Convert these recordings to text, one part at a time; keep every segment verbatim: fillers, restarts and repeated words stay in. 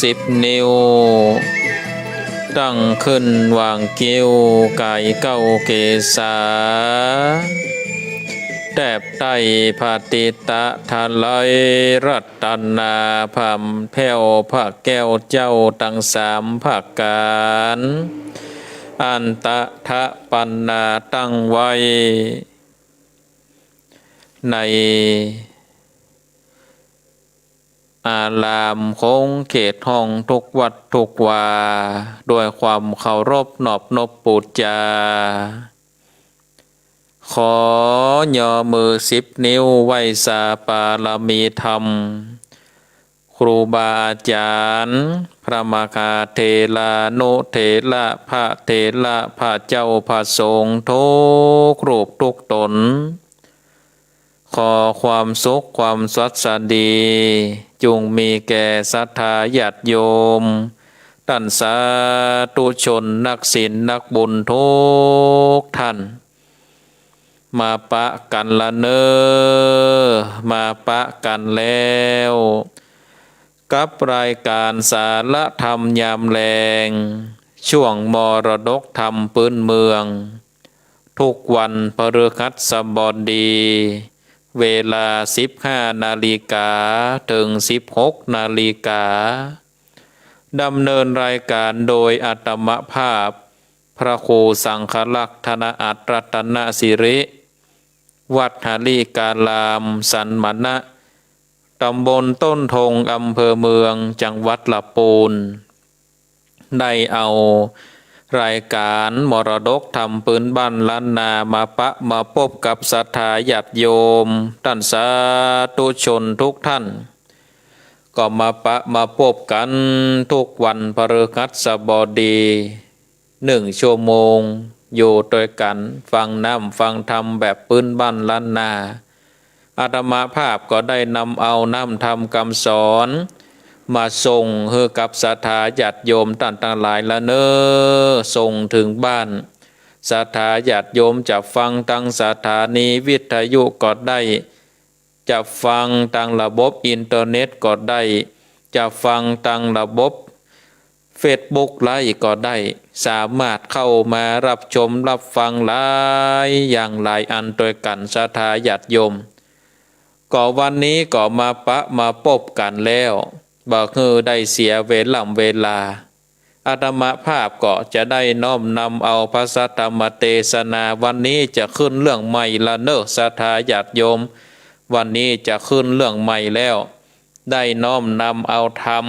สิบนิ้ว ตั้งขึ้นหว่างคิ้วก๋ายเก๊าเกศา แทบใต้พระติตะทะไลรัตนา พร่ำแผ้วพระแก้วเจ้าตังสามประก๋าน อันตะถะปันนาตั้งไว้ ในอารามคงเขตห้องทุกวัดทุกวา ด้วยความเคารพนอบนบปู๋จา ขอย่อมือสิบนิ้วไหว้สาปารมีธรรม ครูบาอาจ๋ารย์ พระมหาเถรานุเถระ พระเถระ พระเจ้า พระสงฆ์ทุกรูปทุกต๋น ขอความสุขความสวัสดี จุ่งมีแก่ศรัทธาญาติโยม ต้านสาธุชนนักศีลนักบุญทุกท่าน มาปะกั๋นละเน่อ มาปะกั๋นแล้ว กับรายก๋านสาระธรรมยามแลง ช่วงมรดกธรรมปื๊นเมือง ทุกวันพฤหัสบดี เวลาสิบห้านาฬิกาเถิงสิบหกนาฬิกา ดำเนินรายก๋านโดยอาตมาภาพ พระครูสังฆรักษ์ ธนอัตร รัตนสิริ วัดหริการาม สันมณะ ต๋ำบลต้นธง อำเภอเมือง จังหวัดลำปูน ได้เอารายก๋านมรดกธรรมปื๊นบ้านล้านนา มาปะมาปบกับศรัทธาญาติโยม ต้านสาธุชนทุกท่าน ก็มาปะมาปบกั๋นทุกวันพฤหัสบดี นึ่งชั่วโมง อยู่ตวยกั๋น ฟังน้ำฟังธรรมแบบปื๊นบ้านล้านนา อาตมาภาพก็ได้นำเอาน้ำธรรมกำสอน มาส่งหื้อกับศรัทธาญาติโยมต้านตังหลายละเน่อ ส่งเถิงบ้าน ศรัทธาญาติโยมจะฟังตางสถานีวิทยุก็ได้ จะฟังตางระบบอินเทอร์เน็ตก็ได้ จะฟังตางระบบเฟซบุ๊กไลฟ์ก็ได้ สามารถเข้ามารับชมรับฟังหลายอย่างหลายอันตวยกั๋น ศรัทธาญาติโยม ก็วันนี้ก็มาปะมาปบกั๋นแล้ว บ่หื้อได้เสียเวล่ำเวลา อาตมาภาพก็จะได้น้อมนำเอาพระสัทธรรมเตสนา วันนี้จะขึ้นเรื่องใหม่ละเน่อ ศรัทธาญาติโยม วันนี้จะขึ้นเรื่องใหม่แล้ว ได้น้อมนำเอาธรรม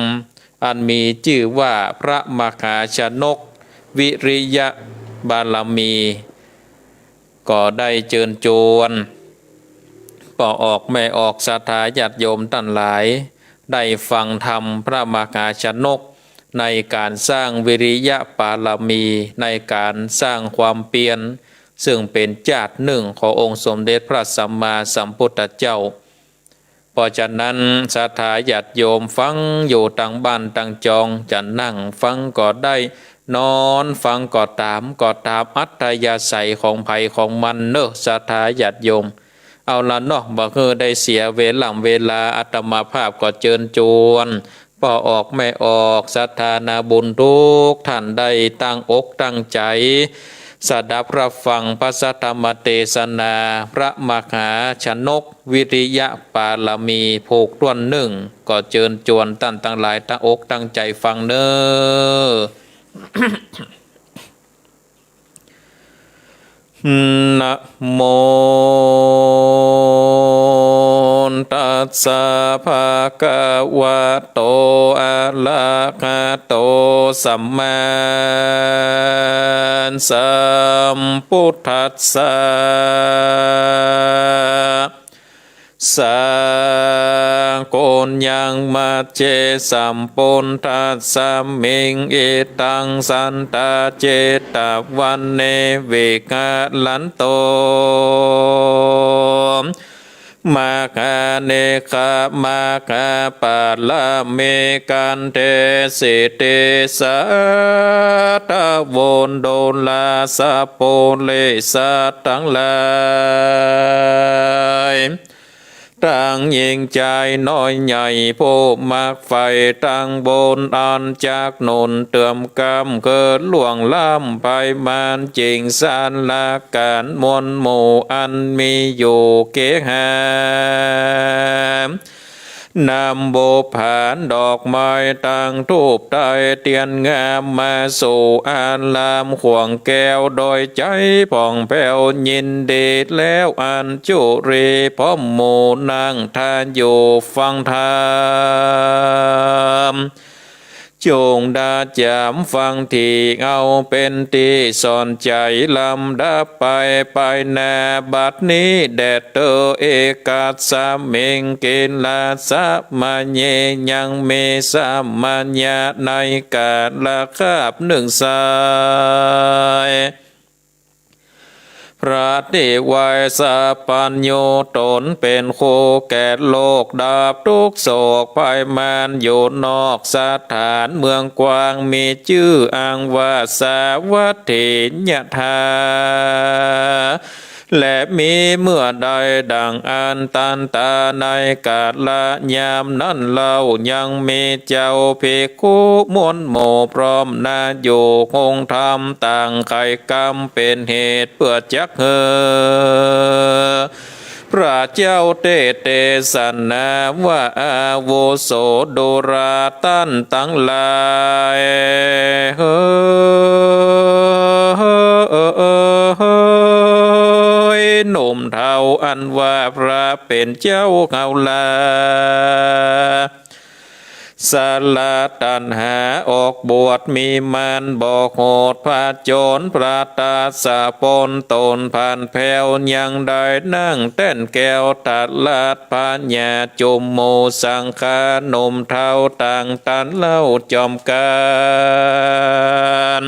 อันมีจื้อว่าพระมหาชนกวิริยบารมี ก็ได้เจิญจวน ป้อออกแม่ออก ศรัทธาญาติโยมต้านหลาย ได้ฟังธรรมพระมหาชนก ในก๋านสร้างวิริยบารมี ในก๋านสร้างความเปียร ซึ่งเป๋นจ้าดนึ่งขององค์สมเด็จพระสัมมาสัมพุทธเจ้า เพราะฉะนั้น ศรัทธาญาติโยมฟังอยู่ตางบ้านตางจอง จะนั่งฟังก็ได้ นอนฟังก็ต๋าม ก็ต๋ามอัธยาศัยของใผของมันเน่อ ศรัทธาญาติโยม เอาละเนาะ บ่หื้อได้เสียเวล่ำเวลา อาตมาภาพก็เจิญจวน ป้อออกแม่ออก ศรัทธานาบุญทุกท่าน ได้ตั้งอกตั้งใจ๋ สดับฮับฟังพระสัทธรรมเตสนา พระมหาชนกวิริยบารมี ผูกถ้วนนึ่ง ก็เจิญจวนต้านตังหลาย ตั้งอกตั้งใจ๋ฟังเน่อ นะโม ตัสสะ ภะคะวะโต อะระหะโต สัมมาสัมพุทธัสสะ สะ โกณยัง มัจเจ สัมปุทธัสสะ มิง อิทัง สันตะ เจตะวันเน วิหะรันโต มหาเนกขะมหาปาระมี ขันเท สิทธิสาทะ โว ดุลาสะ ปุริสะตังหลาย ตังหญิงจายน้อยใหญ่ผู้มักใฝ่ตังบุญอันจักหนุนเติมกำเกิดล่วงล้ำไปมานจิ่งสาราก๋านมวลหมู่อันมีอยู่เกหา นำบุปผาดอกไม้ตังธูปไต้เตียนงามมาสู่อารามขวางแก้วโดยใจ๋ผ่องแผ้วยินดีแล้วอัญจุลีพร้อมหมู่นั่งท่าอยู่ฟังธรรม จุ่งดาจ๋ำฟังตี้เอาเป๋นตี้สนใจ๋ลำดับไป ไปหน้าบัดนี้แด่เตอ เอกัสสมิง กิลสมะเย ยังมีสมณะในก๋าลคาบนึ่งสาย พระตี้ไหว้สัพพัญญูต๋นเป๋นครูแก่โลกดับตุ๊กข์โศกภัยมารอยู่นอกสถานเมืองกว้างมีจื้ออังว่าสาวัตถียธา และมีเมื่อใดดั่งอันตันตาในก๋าลยามนั้นเล่ายังมีเจ้าภิกขุมวลหมู่พร้อมหน้าอยู่คงธรรมต่างใค่กำเป๋นเหตุเปื้อจักหื้อ พระเจ้าเตเตสนาว่าอาวุโสดูราต้านตังหลาย เฮ้ย หนุ่มเฒ่าอันว่าพระเป๋นเจ้าเฮาลา สละตัณหาออกบวชมีมารบอกโหดผจญ พระตาสะปนตนผ่านแผ้วยังได้นั่งแต้นแก้วตลาดพญาจุมหมู่สังฆาหนุ่มเฒ่าต่างตันเล่าจอมกั๋น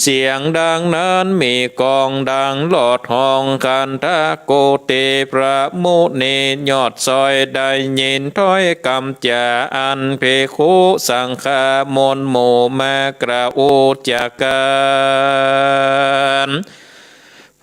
เสียงดังนั้นมีก้องดังลอดห้องคันธกุฏิ พระมุนียอดซอยได้ยินถ้อยกำจ๋าอันภิกขุสังฆามวลหมู่มากล่าวอู้จ๋ากั๋น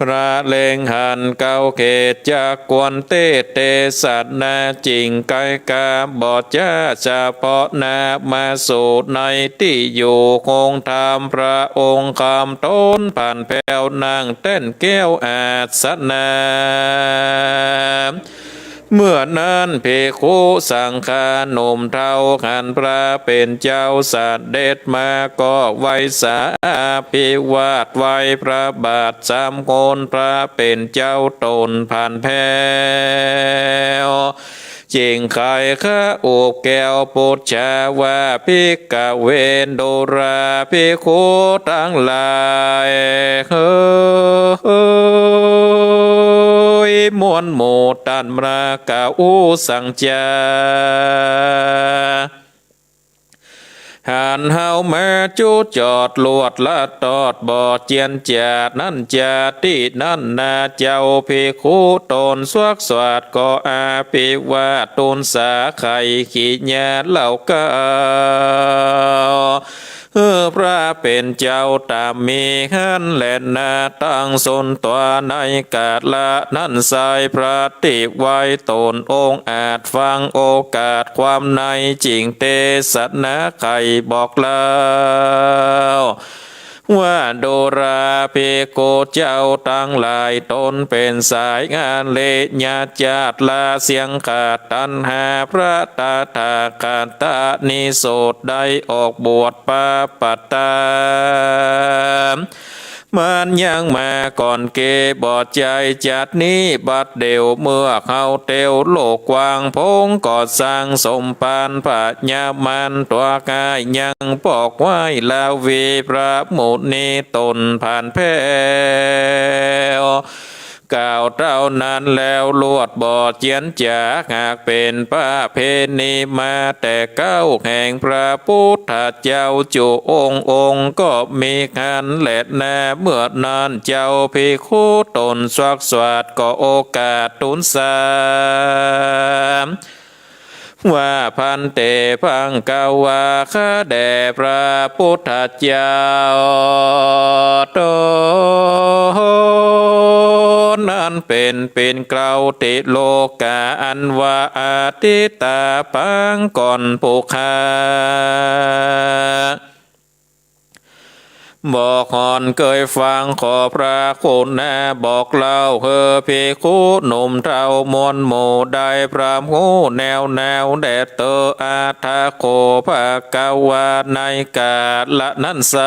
พระเล็งหันเก้าเขตจักควรเตเตสนาจิ่งไกลกาบ่จ๊า เฉพาะหน้ามาสู่ในตี้อยู่คงธรรม พระองค์คำตนผ่านแผ้วนั่งแต้นแก้วอาสนะ เมื่อนั้นภิกขุสังฆาหนุ่มเฒ่าหันพระเป๋นเจ้าเสด็จมาก็ไหว้สาอภิวาทไหว้พระบาทสามคน พระเป๋นเจ้าตนผ่านแผ้ว จิ่งไขว้คาอุบแก้วปุจฉาว่า ภิกขเว ดูราภิกขุตังหลาย เฮ้ย มวลหมู่ต้านมากล่าวอู้สังจ๊า หันเฮามาจุจอดลวดละตอดบ่เจียนจ๋านั้นจ๋า ตี้นั้นนาเจ้าภิกขุตนสวกสวัสดิ์ก็อภิวาททูลสาไขกิริยาเล่าเก้า เออ พระเป๋นเจ้าต๋ามมีหั้นแลนา ตังสุนตั๋วในกาละนั้นไซร้ พระตี้ไหว้ตนองอาจฟังโอกาสความในจิ่งเตสนาไขบอกเล่า ว่าดูราภิกขุเจ้าตังหลาย ตนเป๋นสายอาริยะจาติ ละเสี้ยงขาดตัณหา พระตถาคตานิโสตได้ออกบวชปาปัตตา มานยังมาก่อนเก บ่ใจ้จัดนี้บัดเดี่ยว เมื่อเฮาเตียวโลกกว้าง พงก็สั่งสมภารพญามารตั๋วก๋าย ยังปอกไหว้ลาวีพระมุนีตนผ่านแผ้ว กล่าวเต้านั้นแล้วลวดบ่เจียนจ๋า หากเป๋นประเพณีมาแต่เก๊าแห่งพระปุทธเจ้าจุองค์องค์ก็มีหั้นแลนา เมื่อนั้นเจ้าภิกขุตนสวกสวัสดิ์ก็โอกาสทูลสา ว่า ภันเต พังกวา ข้าแด่พระปุทธเจ้าตน อันเป๋น เป๋นเกล้าติโลก๋า อันว่าอาทิตตาปางก่อนผู้ข้า บอกหอนเกยฟัง ขอพระคุณนาบอกเล่า หื้อภิกขุหนุ่มเฒ่ามวลหมู่ได้พร่ำฮู้แนวแนวแด่เต๊อะ อาทะโข ภควา ในก๋าละนั้นไซร้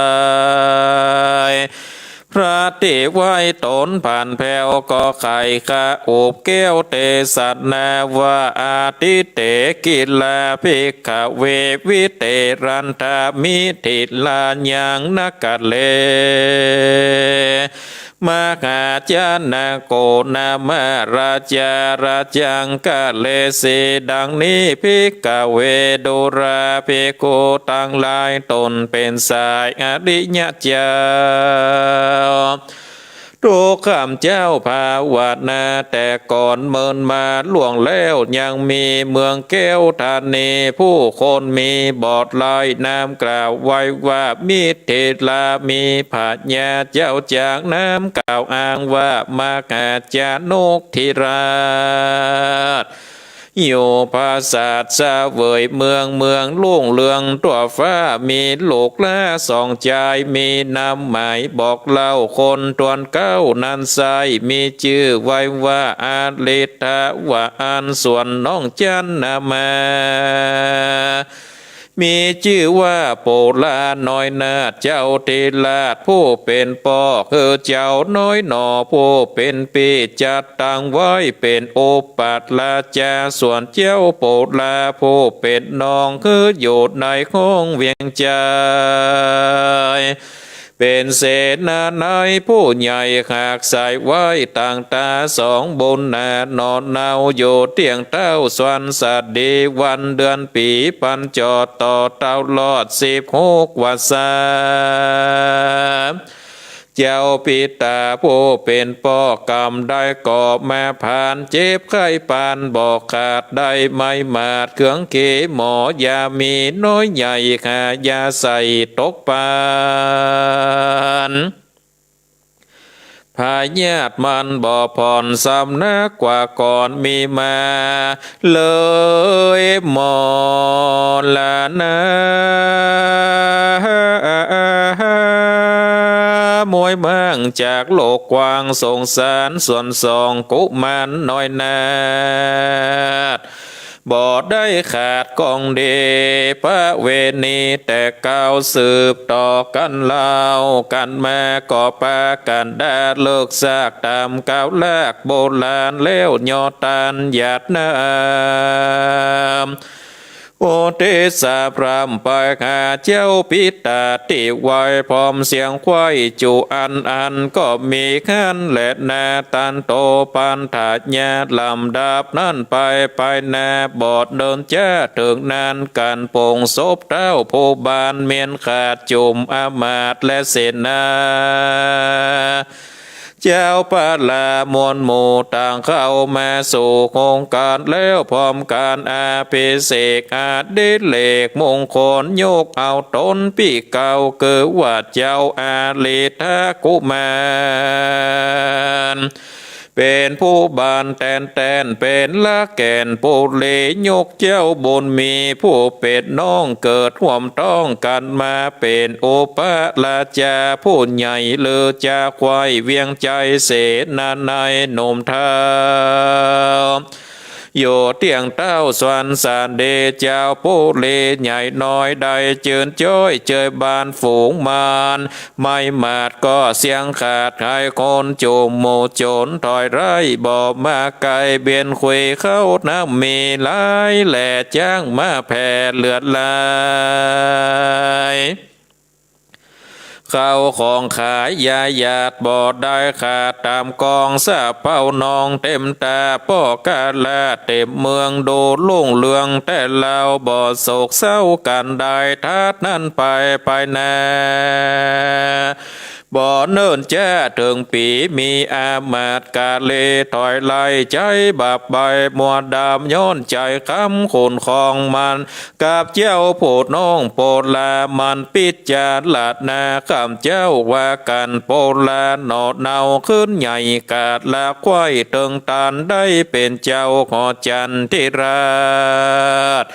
พระตี้ไหว้ต๋นผ่านแผ้วก็ใค่คาอุปแก้วเตสนาว่า อาทิเต กิลา ภิกขเว วิเตรันทามิถิลา ยังนะกะเล มหาจนะโก นามาราชา ราชังกะเลสี ดังนี้ ภิกขเว ดูราภิกขุตังหลาย ต๋นเป๋นสายอริยะเจ้า ทุกข้ามเจ้าภาวนาแต่ก่อน เมินมาล่วงแล้ว ยังมีเมืองแก้วธานี ผู้คนมีบอดลาย นามกล่าวไว้ว่า มิถิลา มีพญาเจ้าจาก นามกล่าวอ้างว่า มหาจนกธิราช อยู่ปราสาทเสวยเมือง เมืองรุ่งเรืองทั่วฟ้า มีลูกหล้านสองจาย มีนามหมายบอกเล่าคนถ้วนเก๊านั้นไซร้ มีจื้อไว้ว่าอาริทวาอัน ส่วนน้องจันนามา มีจื้อว่าโปลาน้อยนาถ เจ้าธิราชผู้เป๋นป้อ คือเจ้าน้อยหนอผู้เป๋นปี้ จัดตั้งไว้เป๋นอุปัชฌาย์ราชา ส่วนเจ้าโปลาผู้เป๋นน้อง คืออยู่ในห้องเวียงจันทน์ เป๋นเสนานัยผู้ใหญ่ หากใส่ไว้ต่างต๋าสองบุญนา หนอนเนาอยู่เตี้ยงเต้าสวรรค์สดี วันเดือนปี๋ปันจอดต่อเต้ารอดสิบหกวาสา เจ้าปิตาผู้เป๋นป้อกำได้ก่อมาผ่าน เจ็บไข้ปานบ่ขาด ได้ไม้หมาดเครื่องเคหมอ ยามีน้อยใหญ่ หายาใส่ตกปาน พยาธิมันบ่ผ่อน ซ้ำนักกว่าก่อนมีมา เลยมรณะ มวยมั่งจากโลกกว้างสงสาร ส่วนสองกุมารน้อยนาถ บ่ได้ขาดของดี ประเวณีแต่เก่าสืบต่อกั๋นเล่า กั๋นมาก็ปากั๋นดาเลิกซาก ต๋ามก้าวลากโบราณ แล้วยอต้านหยาดน้ำ อุทิศสาพร่ำไปหาเจ้าปิตาตี้ไหว้ พร้อมเสียงไขว้จุอันอัน ก็มีหั้นแลนา ตันโตปัฏฐาญา ลำดับนั้นไป ไปนาบอดเดินจ้า เถิงนั้นกั๋นปงศพเต้าผู้บาน เมียนขาดจุมอำมาตย์และเสนา เจ้าพระราชมวลหมู่ต่างเข้ามาสู่โฮงก๋านแล้ว พร้อมกั๋นอภิเษกอดิเรกมงคล ยกเอาต๋นปี้เก่า คือว่าเจ้าอาริทธกุมาร เป๋นผู้บานแต๋นแต๋น เป๋นละแก่นปุรี ยกเจ้าบุญมีผู้เป๋นน้อง เกิดฮ่วมต๊องกั๋นมา เป๋นอุปัชฌาย์ราชาผู้ใหญ่ ลือจาไขว้เวียงชัย เสนานัยหนุ่มเฒ่า อยู่เตี้ยงเต้าสวรรค์สดี เจ้าปุรีใหญ่น้อย ได้จื้นจ้อยเจยบานฝูงมาร ไม้หมาดก็เสี้ยงขาด ใค่คนจุมหมู่โจรถอยไล่ บ่มาใก้ เบียนขุยเข้าน้ำมี หลายแหล่จ๊างมาแผ่เลือดไหล เข้าของขายยาหยาดบ่ได้ขาด ต๋ามกองสะเปาน้องเต๋มต๋า ป้อกะลาเต๋มเมือง ดูรุ่งเรืองแต๊เล่า บ่โศกเศร้ากั๋นได้ ถัดนั้นไป ไปนา บ ปอเนิ่นจ๊าเถิงปี๋ มีอามาตย์กาเลถอยไล่ ใจ๊บาปใบ้มัวดำ ย้อนใจ๋กำขุ่นของมัน กับเจ้าผู้น้องโปลา มันปิจารณา ข้าเจ้าว่ากั๋นโปลาหน่อเนาขึ้นใหญ่ กาละไขว้เถิงตัน ได้เป๋นเจ้าหอจันทิราช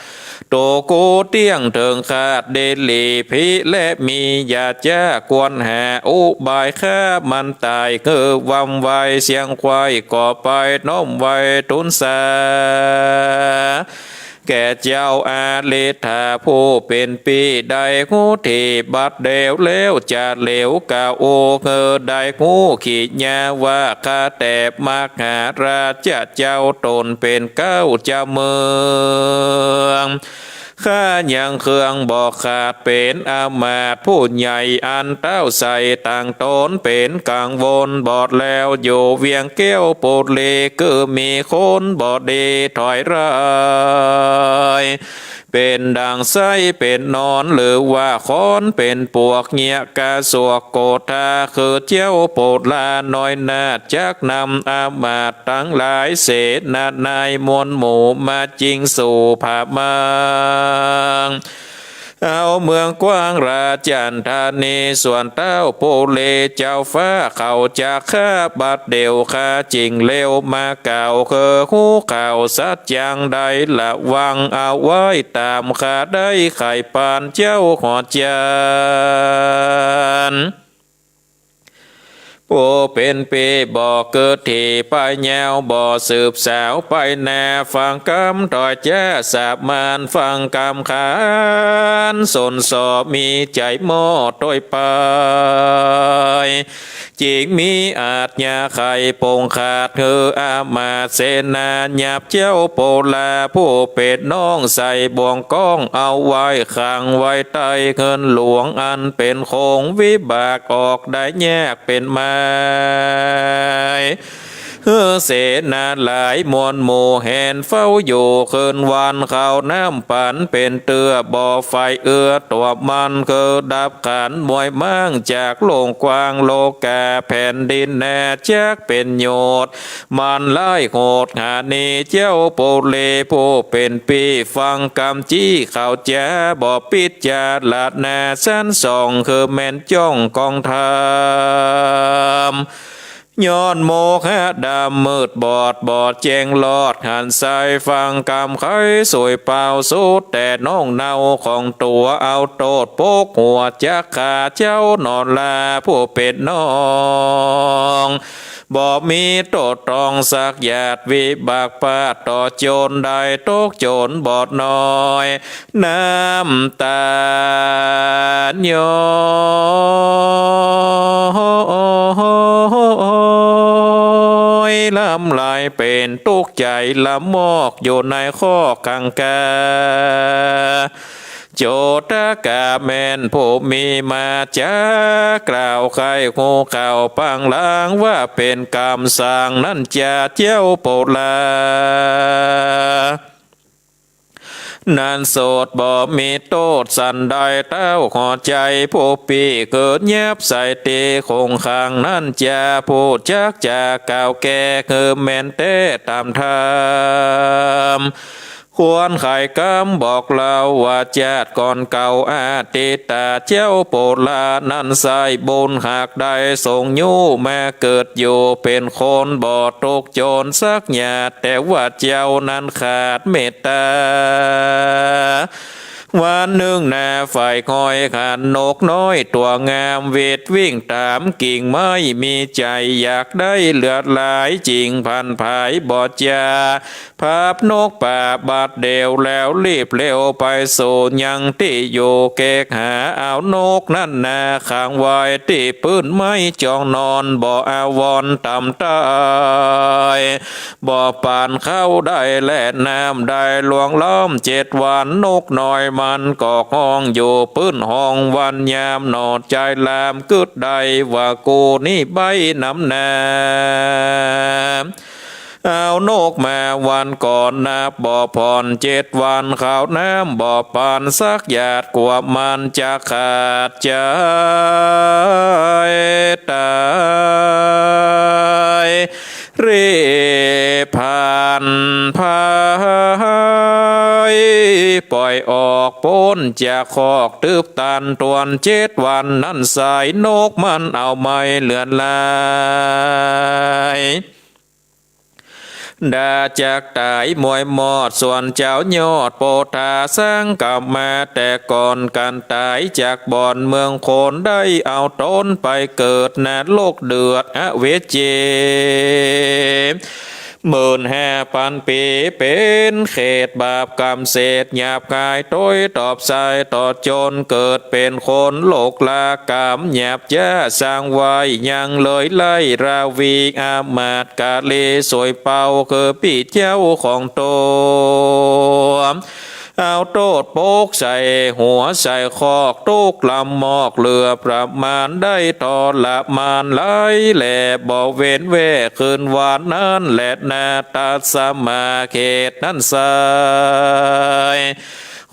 โตกูเตี้ยงเถิงขาด เดลีพิและมียาจ๊า ควรหาอุบายฆ่ามันต๋าย หื้อวำไวเสียงไขว้ ก็ไปน้อมไหว้ทูลสา แก่เจ้าอาริธาผู้เป๋นปี้ ได้ฮู้ดีบัดเดี่ยวแล้ว จะเหลียวกาโอ หื้อได้ฮู้ขียาว่า ข้าแต่มหาราชเจ้า ตนเป๋นเก๊าเจ้าเมือง ข้ายังเคืองบ่ขาด เป๋นอามาตย์ผู้ใหญ่ อันเต้าใสต่างต๋น เป๋นกังวลบ่แล้ว อยู่เวียงแก้วปุรี คือมีคนบ่ดีถอยร้าย เป๋นดั่งไส้เป๋นหนอน หรือว่าค้อนเป๋นปวก เยียะกาสวกโกธา คือเจ้าโปลาน้อยนาฏ จักนำอามาตย์ตังหลาย เสนานายมวลหมู่ มาจิงสู่ผามัง เอาเมืองกว้างราชันธานี ส่วนเต้าปุรีเจ้าฟ้าเขาจะฆ่าบัดเดี่ยว ข้าจิงเร็วมาเก่า คือฮู้ข่าวสัจจัง ได้ระวังเอาไว้ต๋าม ข้าได้ใค่ปานเจ้าหอจัน ผู้เป๋นปี้บ่เกิดตี้ไปยาว บ่สืบสาวไปหน้า ฟังกำถ้อยจ๊าสาบมาน ฟังกำขันสนสอ มีใจ๋หม้อถ้วยไป จิงมีอาชญาใค่ปงขาด หื้ออามาตย์เสนาหยาบ เจ้าโปลาผู้เป๋นน้อง ใส่บ่วงก้องเอาไว้ ขังไว้ใต้เฮือนหลวง อันเป๋นโขงวิบาก ออกได้ยากเป๋นไม้ หื้อเสนาหลายมวลหมู่ แหนเฝ้าอยู่คืนวัน ข้าวน้ำปั๋นเป๋นเตื้อ บ่ใฝ่เอื้อตั๋วมัน คือดับขันมวยม้าง จากโลกกว้างโลกาแผ่นดินนา จักเป๋นโยชน์ มันร้ายโหดหานี เจ้าปุรีผู้เป๋นปี้ ฟังกำจี้เขาจะ บ่ปิจารณาสันส่อง คือแม่นจ้องกองธรรม ย้อนโมหะดำมืดบอด บ่แจ้งรอดหันไส้ ฟังกำไขสวยเปล่า สุดแต่น้องเนาของตั๋ว เอาโต้ษปกหัว จักฆ่าเจ้าหนอลาผู้เป๋นน้อง บ่มีโต้ษตองสักหยาด วิบากปาดต่อจนได้ตกจนบ่น้อย น้ำต๋าย้อยลำไหลเป๋นตุ๊กข์ใจ๋ละมอก อยู่ในคอกขังกา โจตกะแม่นผู้มีมาจา กล่าวใค่ฮู้ข่าวปางลาง ว่าเป๋นกำสั่งนั้นจะเจ้าโปลา นั้นโสดบ่มีโต้ษสันใด เต้าหอจันผู้ปี้เกิดยับใส่ตี้คงขังนั้นจะ ผู้จักจะกล่าวแก้ คือแม่นแต๊ต๋ามธรรม ควรไขกำบอกเล่าว่า จาติก่อนเก่าอดีตา เจ้าโปลานั้นใส่บุญหากได้ทรงยู้มาเกิดอยู่เป๋นคนบ่ทุกข์จนสักหยาด แต่ว่าเจ้านั้นขาดเมตต๋า วันนึ่งนาฝ่ายคอยหันนกน้อยตั๋วงาม วิดวิ่งต๋ามกิ่งไม้ มีใจ๋อยากได้เลือดหลาย จิ่งผันผายบ่จา พับนกป่าบัดเดี่ยวแล้ว รีบเร็วไปสู่ยังตี้อยู่ เก็กหาเอานกนั้นนาขังไว้ตี้ปื้นไม้จองนอน บ่อาวรณ์ต๋ามใต้ บ่ปานข้าวได้และน้ำได้ ล่วงล้อมเจ็ดวัน นกน้อยมันก็ฮ้องอยู่ปื้นห้องวันยาม หน่อใจ๋ลามกึ๊ดได้ว่า กูนี้ใบ้นำนา เอานกมาวันก่อนนับบ่ผ่อน เจ็ดวันข้าวน้ำบ่ปานสักหยาด กว่ามันจะขาดใจ๋ ป๊นจากคอก ตึบตันตวนเจ็ดวัน นั้นไส้นกมันเอาไม่เหลือหลาย ดาจักต๋ายมวยมอด ส่วนเจ้ายอดโปธาสังกะมา แต่ก่อนกั๋นต๋ายจากบ่อนเมืองคน ได้เอาต๋นไปเกิดนรกเดือดอเวจี หมื่นห้าปันปี๋ เป๋นเขตบาปกรรมเศษ หยาบคายตวยตอบใส่ต่อจน เกิดเป๋นคนโลกลากรรมหยาบ จะสร้างไว้ยังเลยไล่ราวี อำมาตย์กาลีสวยเป่า คือปี้เจ้าของตั๋ว เอาโต้ษปกใส่หัวใส่คอก ตุ๊กข์ลำมอกเหลือประมาณ ได้ทรมานหลายแล บ่เว้นแว่คืนวันนั้นแลนา ตัสมา เขตนั้นไส้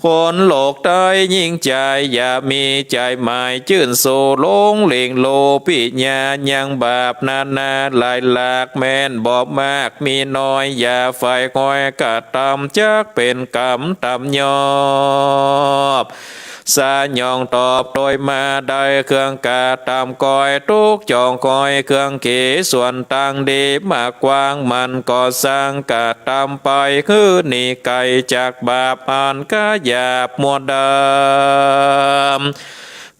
คนโลกใต้ยิ่งใจ๋ อย่ามีใจ๋หมายจื้นสู่ หลงหลิ่งโลภปิยา ยังบาปนานาหลายหลาก แม่นบ่มากมีน้อย อย่าใฝ่คอยกระตำ จักเป๋นกรรมตำยอบ สยองตอบตวยมา ได้เครื่องกระตำก้อย ตุ๊กข์จ่องคอยเครื่องเข ส่วนตางดีมากกว้าง มันก็สังกระตำไป หื้อหนีไก๋จากบาปอันก๋าหยาบมัวดำ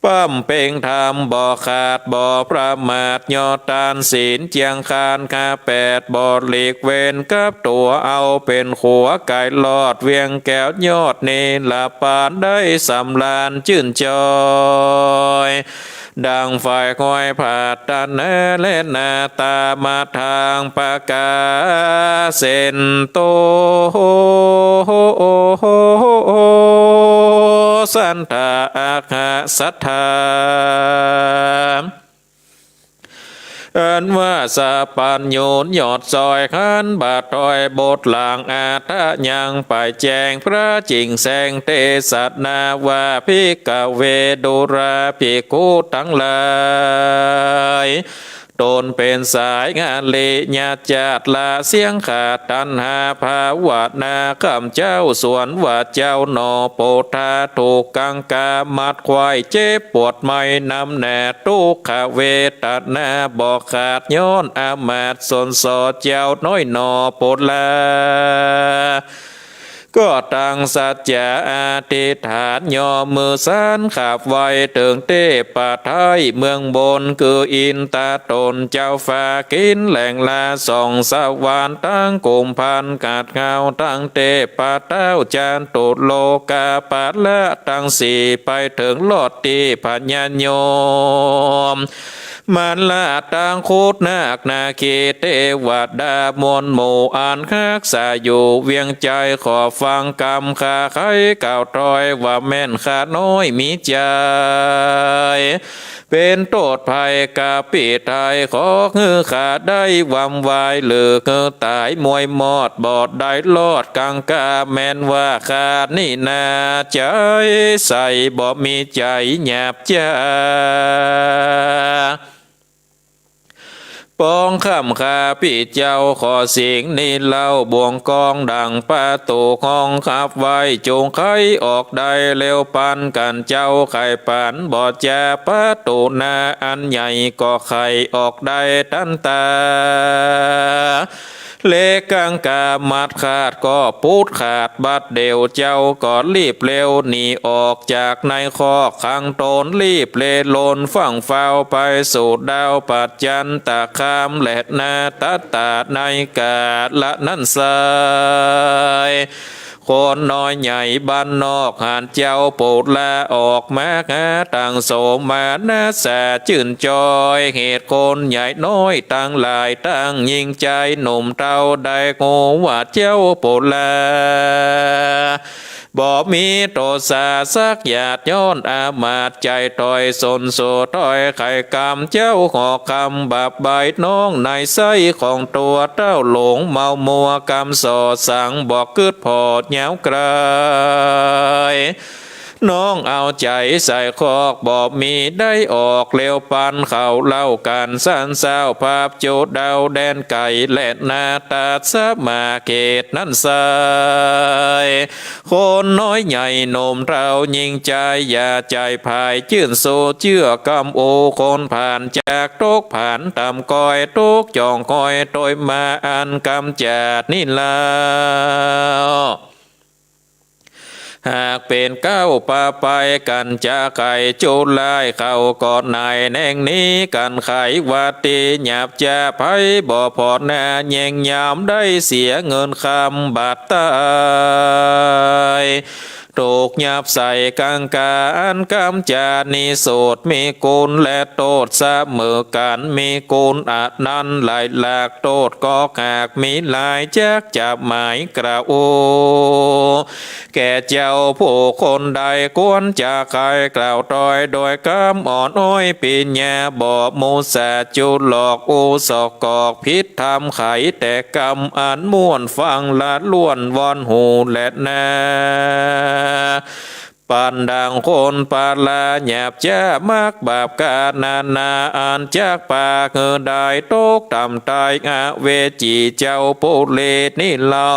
บำเพ็งธรรมบ่ขาดบ่ประมาท ยอดตานศีลเจียงคาน ข้าแปดบ่หลีกเว้นกับตั๋ว เอาเป๋นขัวก๋ายรอด เวียงแก้วยอดนิรปาน ได้สำราญจื้นจอย ดังใฝ่คอยผาดตะนาแลนา ตามาทางประกาเสนโต สันทาอัคคสัทธา อันว่าสะปัญญูยอดซอย ขันบาทถอยบทหลัง อัตถะยังไปแจ้ง พระจิ่งแสงเตสนา ว่า ภิกขเว ดูราภิกขุตังหลาย ต๋นเป๋นสายอริยจาติ ละเสี้ยงขาดตัณหา ภาวนาข้ามเจ้า ส่วนว่าเจ้าหนอ โปธา ถูกกังขามัดไขว้ เจ็บปวดไหม้นำหนา ทุกขเวทนาบ่ขาด ย้อนอามาตย์สนสอ เจ้าน้อยหนอ โปธา ก็ตั้งสัจจะอธิษฐาน ย่อมือสานขับไหว้ เถิงเทพไตรเมืองบน คืออินทร์ต๋นเจ้าฟ้า กินแหล่งละสองสวรรค์ ตังกุมภัณฑ์ขัดเกลา ตังเทพเต้าจตุโลกา ปาละตังสี่ ไปเถิงรอดตี้พญายม มลละตังครุฑนาคนาคี เตวดามวลหมู่ อันฮักษาอยู่เวียงใจ๋ ขอฟังกำข้าไขกล่าวถ้อย ว่าแม่นข้าน้อยมีใจ๋ เป๋นโต้ษภัยกับปี้ไตร ขอหื้อข้าได้วำวาย หรือหื้อต๋ายมวยมอด บ่ได้รอดกังขา แม่นว่าข้านี้นา ใจ๋ใสบ่มีใจ๋หยาบ จ้า ปองค่ำข้าปี้เจ้า ขอสิ่งนี้เล่า บ่วงกองดั่งประตู๋ห้องขับไว้ จุ่งไขออกได้เร็วปานกั๋น เจ้าไขปานบ่จา ประตู๋นาอันใหญ่ก็ไขออกได้ตันตา เหล็กกังขามัดขาดก็ปุดขาดบัดเดี่ยว เจ้าก็รีบเร็วหนีออกจากในคอกขังต๋น รีบเล่ร่อนฟั่งฟาวไปสู่ดาวประจันตคามแลนา ตัดตะในกาละนั้นไส้ คนน้อยใหญ่บ้านนอกหันเจ้าโปธาออกมาหา ตังโสมนัสจื้นจอย เหตุคนใหญ่น้อยตังหลาย ตังญิงจายหนุ่มเฒ่า ได้ฮู้ว่าเจ้าโปธา บ่มีโตษาสักหยาด ย้อนอามาตย์ใจ๋ถ้อยสนโสถ้อยไขกำ เจ้าหอกคำบาปใบ้น้องในไส้ของตั๋ว เต้าหลงเมามัวกำส่อสัง บ่กึ๊ดผ่อเหยียวไกล น้องเอาใจ๋ใส่คอก บ่มีได้ออก เร็วปันเข้าเล่ากั๋น สันเศร้า พับจุดเดาแดนไก๋ แลนา ตัสมา เขตนั้นไส้ คนน้อยใหญ่หนุ่มเฒ่าหญิงจาย อย่าใจ๋ผายจื้น สู้เจื้อกำ โอ คนผ่านจาก ตกผ่านต่ำก้อย ตกจ่องก้อย ตวยมาอันกำจัดนี้แล้ว หากเป๋นเก๊าปาไปกั๋นจะไขจุลาย เขาก็ไหนแหน่งนี้กั๋น ไขว่าตี้หยาบจ๊า ใผบ่ผ่อนหน้าแย่งยาม ได้เสียเงินคำบาทตาย ถูกหยาบใส่กังก๋า อันกำจัดนี้ สูตรมีคุณและโต้ษเสมอกั๋น มีคุณอันนั้นหลายหลาก โต้ษก็หากมีหลาย จักจะหมายกล่าว แก่เจ้าผู้คนใด ควรจะไขกล่าวตอย โดยกำอ่อนอ้อยปิญญา บ่มุสาจุลอก อุสกอกผิดธรรม ไขแต่กำอันม่วนฟังละล้วนวอนฮูแลนา ปันดังคนปาลาหยาบจ๊า มักบาปกานานา อันจักปากหื้อได้ตกต่ำตาย อเวจีเจ้าปุเรตนี้เล่า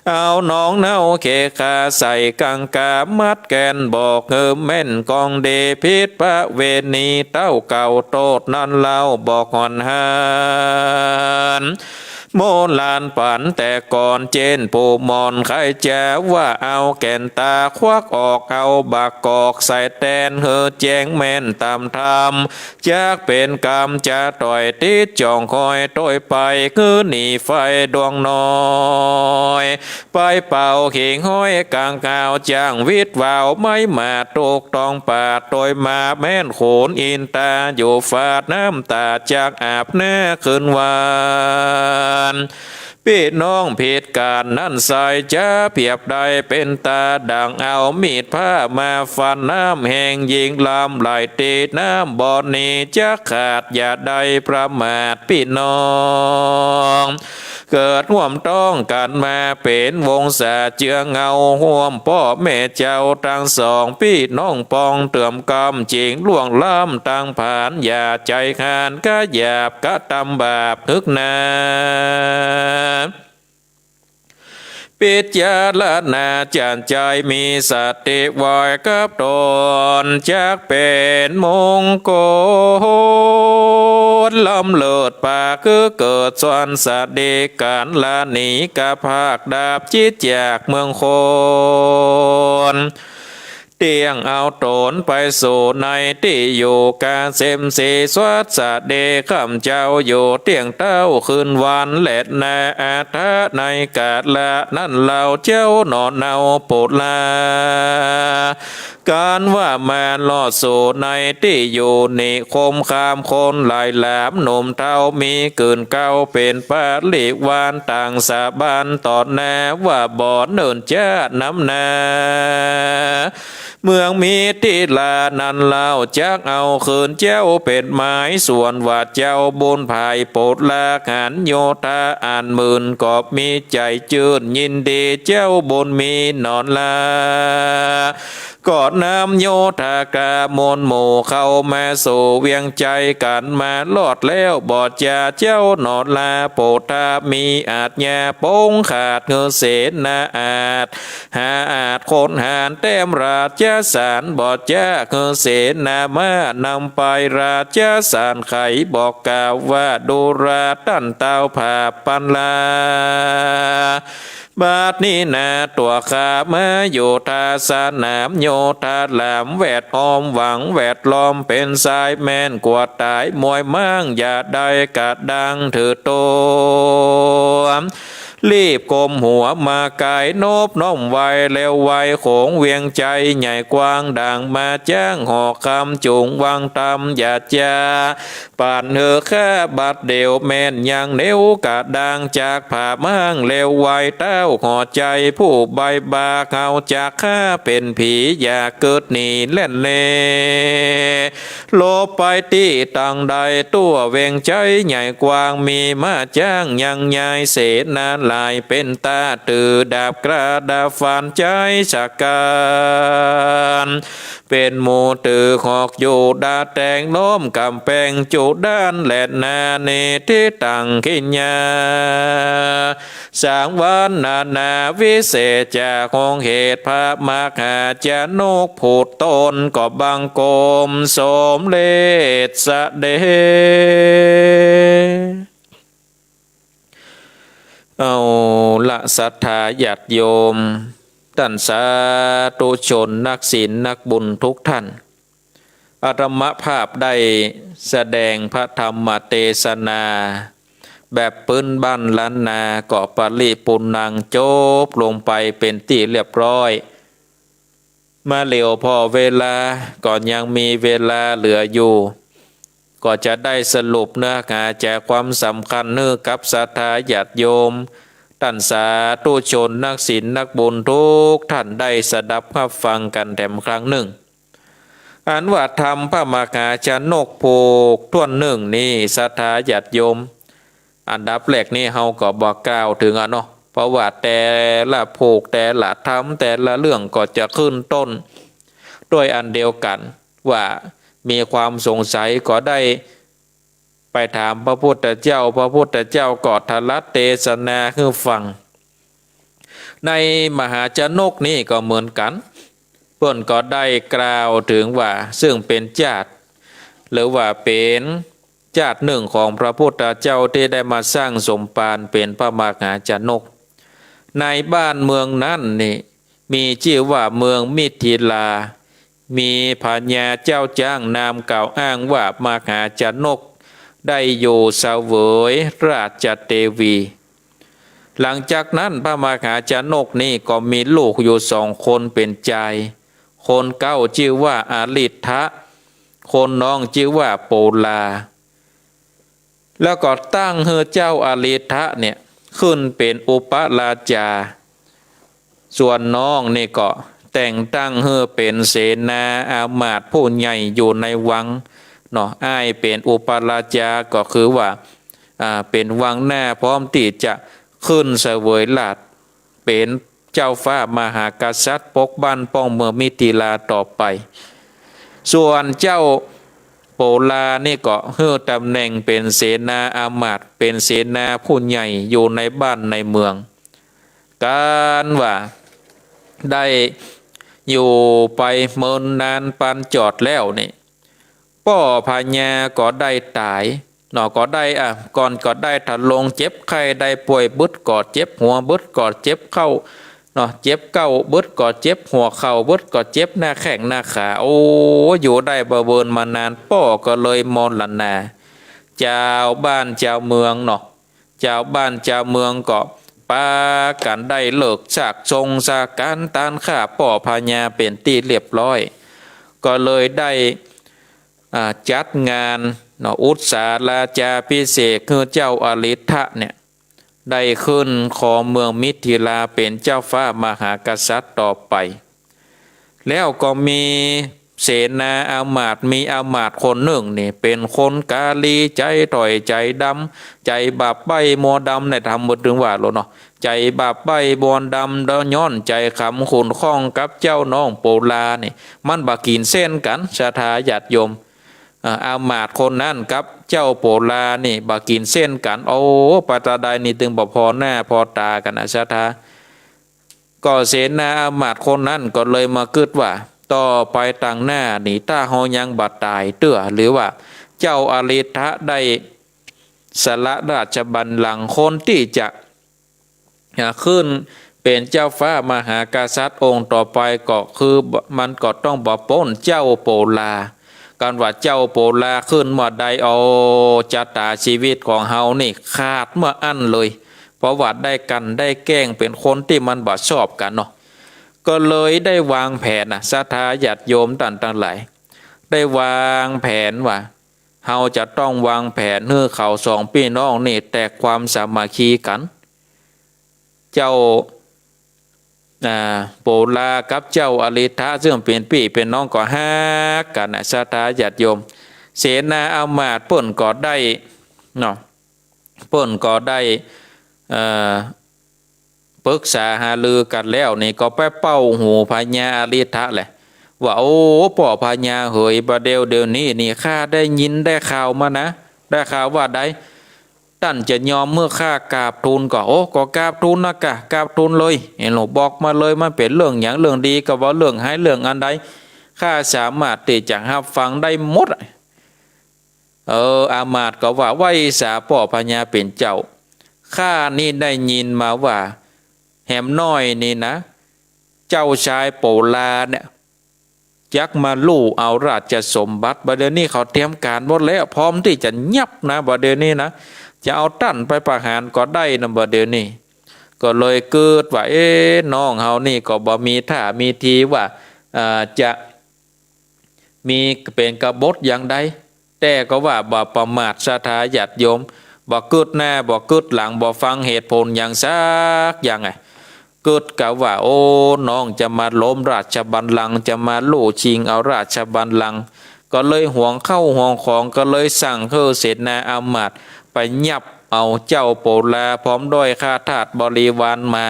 เอาหนองเน่าเขคาใส่กังก๋า มัดแก่นบอกหื้อแม่นกองดี ผิดประเวณีเต้าเก่า โต้ษนั้นเล่าบอกหอนหาน โบราณปั๋นแต่ก่อน เจ้นปู่หม่อนใค่จ๋า ว่าเอาแก่นต๋าควักออก เอาบักกอกใส่แตน หื้อแจ้งแม่นต๋ามธรรม จักเป๋นกำจะต่อย ติดจ่องคอยตวยไป หื้อหนีไฟดวงน้อย ไปเป่าหิ่งห้อยกลางกาว จ้างวิทย์วาวไม้มา ตกตองปาดตวยมา แม่นโขนอินตา อยู่ฟาดน้ำต๋า จักอาบหน้าคืนวัน ปี้น้องผิดกั๋นนั้นไส้ จะเปียบได้เป๋นต๋าดั่ง เอามีดผ้ามาฟันน้ำแห้ง ยิ่งลำไหลตีน้ำบ่อนี้ จักขาดอย่าได้ประมาทปี้น้อง เกิดฮ่วมต้องกั๋นมา เป๋นวงศาเจือเงา ฮ่วมป้อแม่เจ้าตังสอง ปี้น้องปองเติ่มกำ จิ่งล่วงล้ำตังผาน อย่าใจ๋หานกะหยาบกระตำบาปฮึกหนา พิจารณาจั่นใจ๋ มีสติไหวกับต๋น จักเป๋นมงคล ล้ำเลิศปาคือเกิดส่วนสะดี ก๋านละหนีกะพากดาบจิตจากเมืองคน เตี้ยงเอาต๋นไปสู่ในตี้อยู่ กะเสมสีสวัสดี ข้ามเจ้าอยู่เตี้ยงเต๊าคืนวัน และนาอาทะในกาละนั้นเล่า เจ้าหน่อเนาปุระ ก๋านว่ามาลอดสู่ในตี้อยู่ นิคมคามคนหลายหลาม หนุ่มเฒ่ามีกื่นเก๊า เป๋นปริวารต่างสาบานต่อหน้า ว่าบ่เนิ่นจ๊านำนา เมืองมิถิลานั้นเล่า จักเอาคืนเจ้าเป๋นหมาย ส่วนว่าเจ้าบุญภายปุระ หันโยธาอันหมื่น ก็มีใจ๋จื้นยินดี เจ้าบุญมีหนอลา ก็นำโยธากามวลหมู่ เข้ามาสู่เวียงใจ๋ ก๋านมาลอดแล้วบ่จา เจ้าหน่อลาปุระ มีอาชญาปงขาด หื้อเสนาอาช หาอาชคนหาญแต้มราชสารบ่จ๊า หื้อเสนามานำไปราชสาร ใค่บอกกล่าวว่าดูราต้านเต้าผาปันลา บัดนี้นาตั๋วข้ามาโยธาสนาม โยธาหลามแวดอ้อม หวังแวดล้อมเป๋นสายแม่น กั๋วต๋ายมวยม้าง อย่าได้กระด้างถือตั๋ว รีบก้มหัวมาไก๋ นบน้อมไหว้แล้วไหว้ โขงเวียงใจ๋ใหญ่กว้าง ดั่งมาจ๊างหอคำ จุ่งวางต๋ามอย่าจ๊า ปันหื้อข้าบัดเดี่ยว แม่นยังเหนียวกระด้าง จากผ่าม้างแล้วไหว้เต้าหอใจ๋ ผู้ใบ้บาเฮาจากข้าเป๋นผี อย่าเกิดหนีแล่นเล หลบไปตี้ตังใด ตั๋วเวียงใจ๋ใหญ่กว้าง มีม้าจ๊างยังใหญ่ เสนาห ต๋ายเป๋นต๋า ตื่อดับกระดับฟันใจ๊สักก๋าน เป๋นหมู่ตื่อหอกอยู่ดาแตงล้อมก๋ำแปงจุด้านแลนา ในตี้ตั้งกิ๋นยา สังวรนานาวิเศษ จากองค์เหตุพระมหาชนกผู้ตนก็บังคมสมเร็จเสด็จ เอาละศรัทธาญาติโยม ต้านสาธุชนนักศีลนักบุญทุกท่าน อาตมาภาพได้แสดงพระธรรมเตสนาแบบปื้นบ้านล้านนา ก็ปริปูรณัง จบลงไปเป๋นตี้เรียบร้อย มาเหลียวผ่อเวลา ก็ยังมีเวลาเหลืออยู่ ก็จะได้สรุปเนื้อหาใจความสำคัญหื้อกับศรัทธาญาติโยม ต้านสาธุชนนักศีลนักบุญทุกท่านได้สดับฮับฟังกั๋นแถมครั้งนึ่ง อันว่าธรรมพระมหาชนกผูกถ้วนนึ่งนี้ ศรัทธาญาติโยม อันดับแรกนี้เฮาก็บ่กล่าวเถิงอะเนาะ เพราะว่าแต่ละผูก แต่ละธรรม แต่ละเรื่องก็จะขึ้นต้นด้วยอันเดียวกั๋น ว่ามีความสงสัยก็ได้ไปถามพระพุทธเจ้า พระพุทธเจ้าก็ทรัสเตสนาหื้อฟัง ในมหาชนกนี้ก็เหมือนกั๋น เปิ้นก็ได้กล่าวเถิงว่า ซึ่งเป๋นจาติ หรือว่าเป๋นจาตินึ่งของพระพุทธเจ้าตี้ได้มาสร้างสมภารเป๋นพระมหาชนก ในบ้านเมืองนั้นนี่ มีจื้อว่าเมืองมิถิลา มีพญาเจ้าจ๊างนามกล่าวอ้างว่ามหาชนก ได้อยู่เสวยราชเตวี หลังจากนั้นพระมหาชนกนี้ก็มีลูกอยู่สองคนเป๋นจาย คนเก๊าจื้อว่าอลิทธะ คนน้องจื้อว่าโปลา แล้วก็ตั้งหื้อเจ้าอลิทธะเนี่ยขึ้นเป๋นอุปราชา ส่วนน้องนี่ก็แต่งตั้งหื้อเป๋นเสนาอามาตย์ผู้ใหญ่อยู่ในวังเนาะ อ้ายเป๋นอุปราชาก็คือว่า อ่า เป๋นวังหน้าพร้อมตี้จะขึ้นเสวยราชย์ เป๋นเจ้าฟ้ามหากษัตริย์ปกบ้านป้องเมืองมิถิลาต่อไป ส่วนเจ้าโปลานี่ก็หื้อตำแหน่งเป๋นเสนาอามาตย์ เป๋นเสนาผู้ใหญ่อยู่ในบ้านในเมือง กันว่าได้อยู่ไปเมินนานปานจอดแล้วนี่ ป้อพญาก็ได้ต๋าย เนาะ ก็ได้ อ่ะ ก่อนก็ได้ทะลงเจ็บไข้ ได้ป่วย บึดก็เจ็บหัว บึดก็เจ็บเข่า เนาะ เจ็บเข่า บึดก็เจ็บหัวเข่า บึดก็เจ็บหน้าแข้งหน้าขา โอ้ อยู่ได้บ่เวินมานาน ป้อก็เลยมรณา จาวบ้านจาวเมืองเนาะ จาวบ้านจาวเมืองก็ปากั๋นได้เลิกซากสงซากก๋านต้านฆ่าป้อพญาเป๋นตี้เรียบร้อย ก็เลยได้ อ่า จัดงานเนาะ อุสสาราจาภิเษกหื้อเจ้าอลิทธะเนี่ย ได้ขึ้นครองเมืองมิถิลาเป๋นเจ้าฟ้ามหากษัตริย์ต่อไป แล้วก็มีเสนาอามาตย์ มีอามาตย์คนนึ่งนี่ เป๋นคนกาลี ใจ๋ถ่อยใจ๋ดำ ใจ๋บาปใบ้มัวดำ ในธรรมบทถึงว่าโลดเนาะ ใจ๋บาปใบ้มัวดำ แล้วย้อนใจ๋ขำขุ่นข้องกับเจ้าน้องโปลานี่ มันบ่กิ๋นเส้นกั๋น ศรัทธาญาติโยม อ่า อามาตย์คนนั้นกับเจ้าโปลานี่บ่กิ๋นเส้นกั๋น โอ้ ปะตะใดนี่ตึงบ่พอหน้าพอต๋ากั๋นนะ ศรัทธา ก็เสนาอามาตย์คนนั้นก็เลยมากึ๊ดว่า ต่อไปตางหน้านี่ ถ้าเฮายังบ่ต๋ายเตื้อ หรือว่าเจ้าอลิทธะได้สละราชบัลลังก์ คนตี้จะ อ่า ขึ้นเป๋นเจ้าฟ้ามหากษัตริย์องค์ต่อไปก็คือ มันก็ต้องบ่ป๊นเจ้าโปลา กันว่าเจ้าโปลาขึ้นเมื่อใด เอา จะต๋าชีวิตของเฮานี่ขาดเมื่ออั้นเลย เพราะว่าได้กลั่นได้แกล้งเป๋นคนตี้มันบ่ชอบกั๋นเนาะ ก็เลยได้วางแผนนะ ศรัทธาญาติโยมต้านตังหลาย ได้วางแผนว่า เฮาจะต้องวางแผนหื้อเขาสองปี้น้องนี่แตกความสามัคคีกั๋น เจ้า อ่า โปลากับเจ้าอลิทธะ ซึ่งเป๋นปี้เป๋นน้องก็ฮักกั๋นนะ ศรัทธาญาติโยม เสนาอามาตย์เปิ้นก็ได้ เนาะ เปิ้นก็ได้ เอ่อ ปรึกษาหารือกั๋นแล้วนี่ก็ไปเป่าหูพญาอริทธะแหละ ว่า โอ้ ป้อพญาเหย บ่าเดี่ยว เดี่ยวนี้นี่ข้าได้ยินได้ข่าวมานะ ได้ข่าวว่าใด ต้านจะยอมหื้อข้ากราบทูลก่อ โอ้ ก็กราบทูลนะก่ะ กราบทูลเลย เห็นหลวง บอกมาเลย มันเป๋นเรื่องหยัง เรื่องดีก็ว่า เรื่องฮ้าย เรื่องอันใด ข้าสามารถตี้จะฮับฟังได้หมด เออ อามาตย์ก็ว่า ไหว้สาป้อพญาเป๋นเจ้า ข้านี่ได้ยินมาว่า แหมน้อยนี่นะ เจ้าชายโปลาเนี่ย จักมาลู่เอาราชสมบัติ บ่าเดี่ยวนี้เขาเตรียมก๋านหมดแล้ว พร้อมตี้จะยับนะ บ่าเดี่ยวนี้นะ จะเอาต้านไปประหารก็ได้นะ บ่าเดี่ยวนี้ ก็เลยกึ๊ดว่า เอ๊ะ น้องเฮานี่ก็บ่มีท่ามีทีว่า เอ่อ จะมีเป๋นกบฏอย่างใด แต่ก็ว่าบ่ประมาทศรัทธาญาติโยม บ่กึ๊ดหน้า บ่กึ๊ดหลัง บ่ฟังเหตุผลหยังสักอย่าง อะ กึ๊ดกะว่า โอ้ น้องจะมาล้มราชบัลลังก์ จะมาลู่ชิงเอาราชบัลลังก์ ก็เลยหวงข้าวหวงของ ก็เลยสั่งหื้อเสนาอามาตย์ไปยับเอาเจ้าโปลา พร้อมด้วยข้าทาสบริวารมา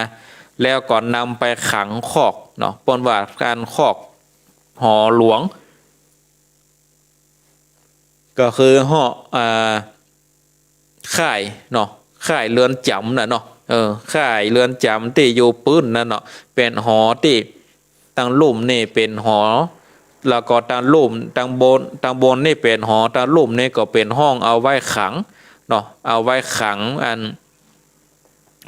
แล้วก็นำไปขังคอกเนาะ เปิ้นว่าก๋านคอก หอหลวง ก็คือหอ อ่า ค่ายเนาะ ค่ายเรือนจ๋ำน่ะเนาะ เออ ค่ายเรือนจ๋ำตี้อยู่ปื๊นนั่นเนาะ เป๋นหอตี้ ตางลุ่มนี่เป๋นหอ แล้วก็ตางลุ่ม ตางบน ตางบนนี่เป๋นหอ ตางลุ่มนี่ก็เป๋นห้องเอาไว้ขังเนาะ เอาไว้ขังอัน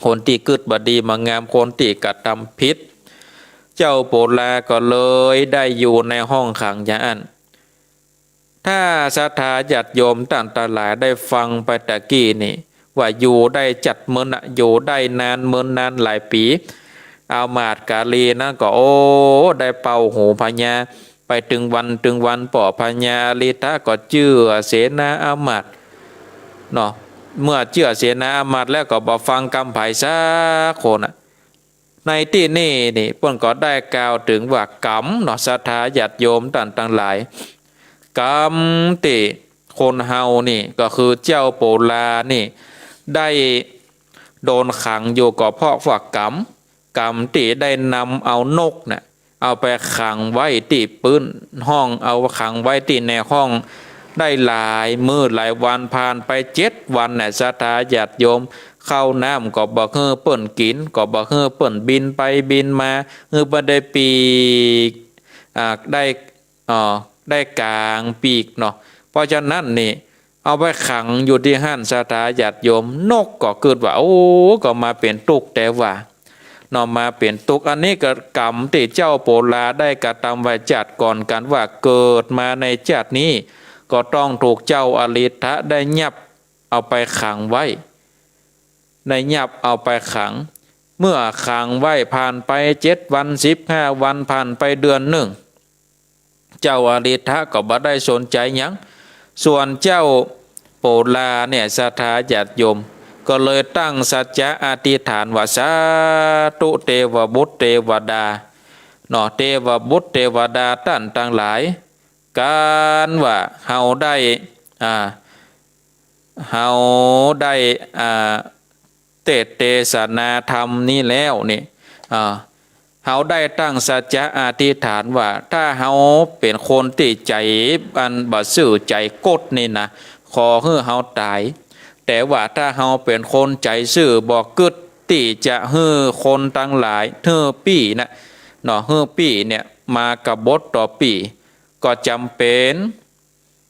คนตี้กึ๊ดบ่ดีบ่งาม คนตี้กระตำผิด เจ้าโปลาก็เลยได้อยู่ในห้องขังอย่างอั้น ถ้าศรัทธาญาติโยมต้านตังหลายได้ฟังไปตะกี้นี่ ว่าอยู่ได้จั๊กเมินอะ อยู่ได้นานเมินนานหลายปี๋ อามาตย์กาลีนั้นก็ โอ้ ได้เป่าหูพญา ไปตึงวันตึงวัน ป้อพญาอริทธะก็เจื้อเสนาอามาตย์เนาะ เมื่อเจื้อเสนาอามาตย์แล้วก็บ่ฟังกำใผสักคนอะ ในตี้นี่นี่เปิ้นก็ได้กล่าวเถิงว่ากรรมเนาะ ศรัทธาญาติโยมต้านตังหลาย กรรมตี้คนเฮานี่ก็คือเจ้าโปลานี่ ได้โดนขังอยู่ก็เพราะว่ากรรม กรรมตี้ได้นำเอานกน่ะ เอาไปขังไว้ตี้ปื๊นห้อง เอาขังไว้ตี้ในห้อง ได้หลายมื้อหลายวัน ผ่านไปเจ็ดวันน่ะ ศรัทธาญาติโยม ข้าวน้ำก็บ่หื้อเปิ้นกิ๋น ก็บ่หื้อเปิ้นบินไปบินมา หื้อเปิ้นได้ปีก อ่า ได้ อ่า ได้ก๋างปีกเนาะ เพราะฉะนั้นนี่ เอาไปขังอยู่ตี้หั้น ศรัทธาญาติโยม นกก็กึ๊ดว่า โอ้ ก็มาเป๋นตุ๊กข์แต๊ว่าเนาะ มาเป๋นตุ๊กข์ อันนี้ก็กรรมตี้เจ้าโปลาได้กระตำไว้จาติก่อน กั๋นว่าเกิดมาในจาตินี้ ก็ต้องถูกเจ้าอริทธะได้ยับเอาไปขังไว้ ได้ยับเอาไปขัง เมื่อขังไว้ผ่านไปเจ็ดวัน สิบห้าวัน ผ่านไปเดือนนึ่ง เจ้าอริทธะก็บ่ได้สนใจ๋หยัง ส่วนเจ้าโปลาเนี่ย ศรัทธาญาติโยม ก็เลยตั้งสัจจะอธิษฐานว่า สาธุ เตวบุตรเตวดาเนาะ เตวบุตรเตวดาต้านตังหลาย กั๋นว่าเฮาได้ อ่า เฮาได้ อ่า เตสน์เตสนาธรรมนี้แล้วนี่ อ่า เฮาได้ตั้งสัจจะอธิษฐานว่า ถ้าเฮาเป๋นคนตี้ใจ๋อันบ่ซื่อ ใจ๋ก๊ดนี่นะ ขอหื้อเฮาต๋าย แต่ว่าถ้าเฮาเป๋นคนใจ๋ซื่อ บ่กึ๊ดตี้จะหื้อคนตังหลาย หื้อปี้นะเนาะ หื้อปี้เนี่ยมากบฏต่อปี้ ก็จ๋ำเป๋น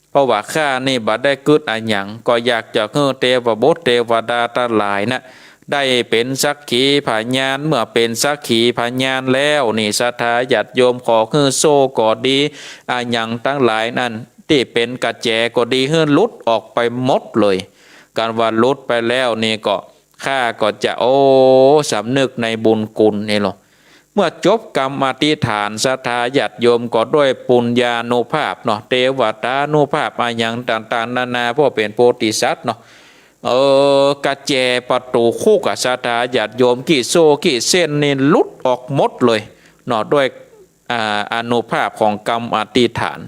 เพราะว่าข้านี่บ่ได้กึ๊ดอะหยัง ก็อยากจะหื้อเตวบุตรเตวดาตังหลายนะ ได้เป๋นสักขีพยาน เมื่อเป๋นสักขีพยานแล้วนี่ ศรัทธาญาติโยม ขอหื้อโซ่ก็ดี อะหยังตังหลายนั้น ตี้เป๋นกระแจก็ดี หื้อหลุดออกไปหมดเลย กั๋นว่าหลุดไปแล้วนี่ก็ ข้าก็จะ โอ้ สำนึกในบุญคุณนี่ลอ เมื่อจบกำอธิษฐาน ศรัทธาญาติโยมก็ด้วยปุญญานุภาพเนาะ เตวตานุภาพ อะหยังต่างๆ นานา เพราะเป๋นโพธิสัตว์เนาะ เออ กระแจประตู๋คุกอะ ศรัทธาญาติโยม กี้โซ่กี้เส้นนี่หลุดออกหมดเลยเนาะ ด้วย อ่า อานุภาพของกำอธิษฐาน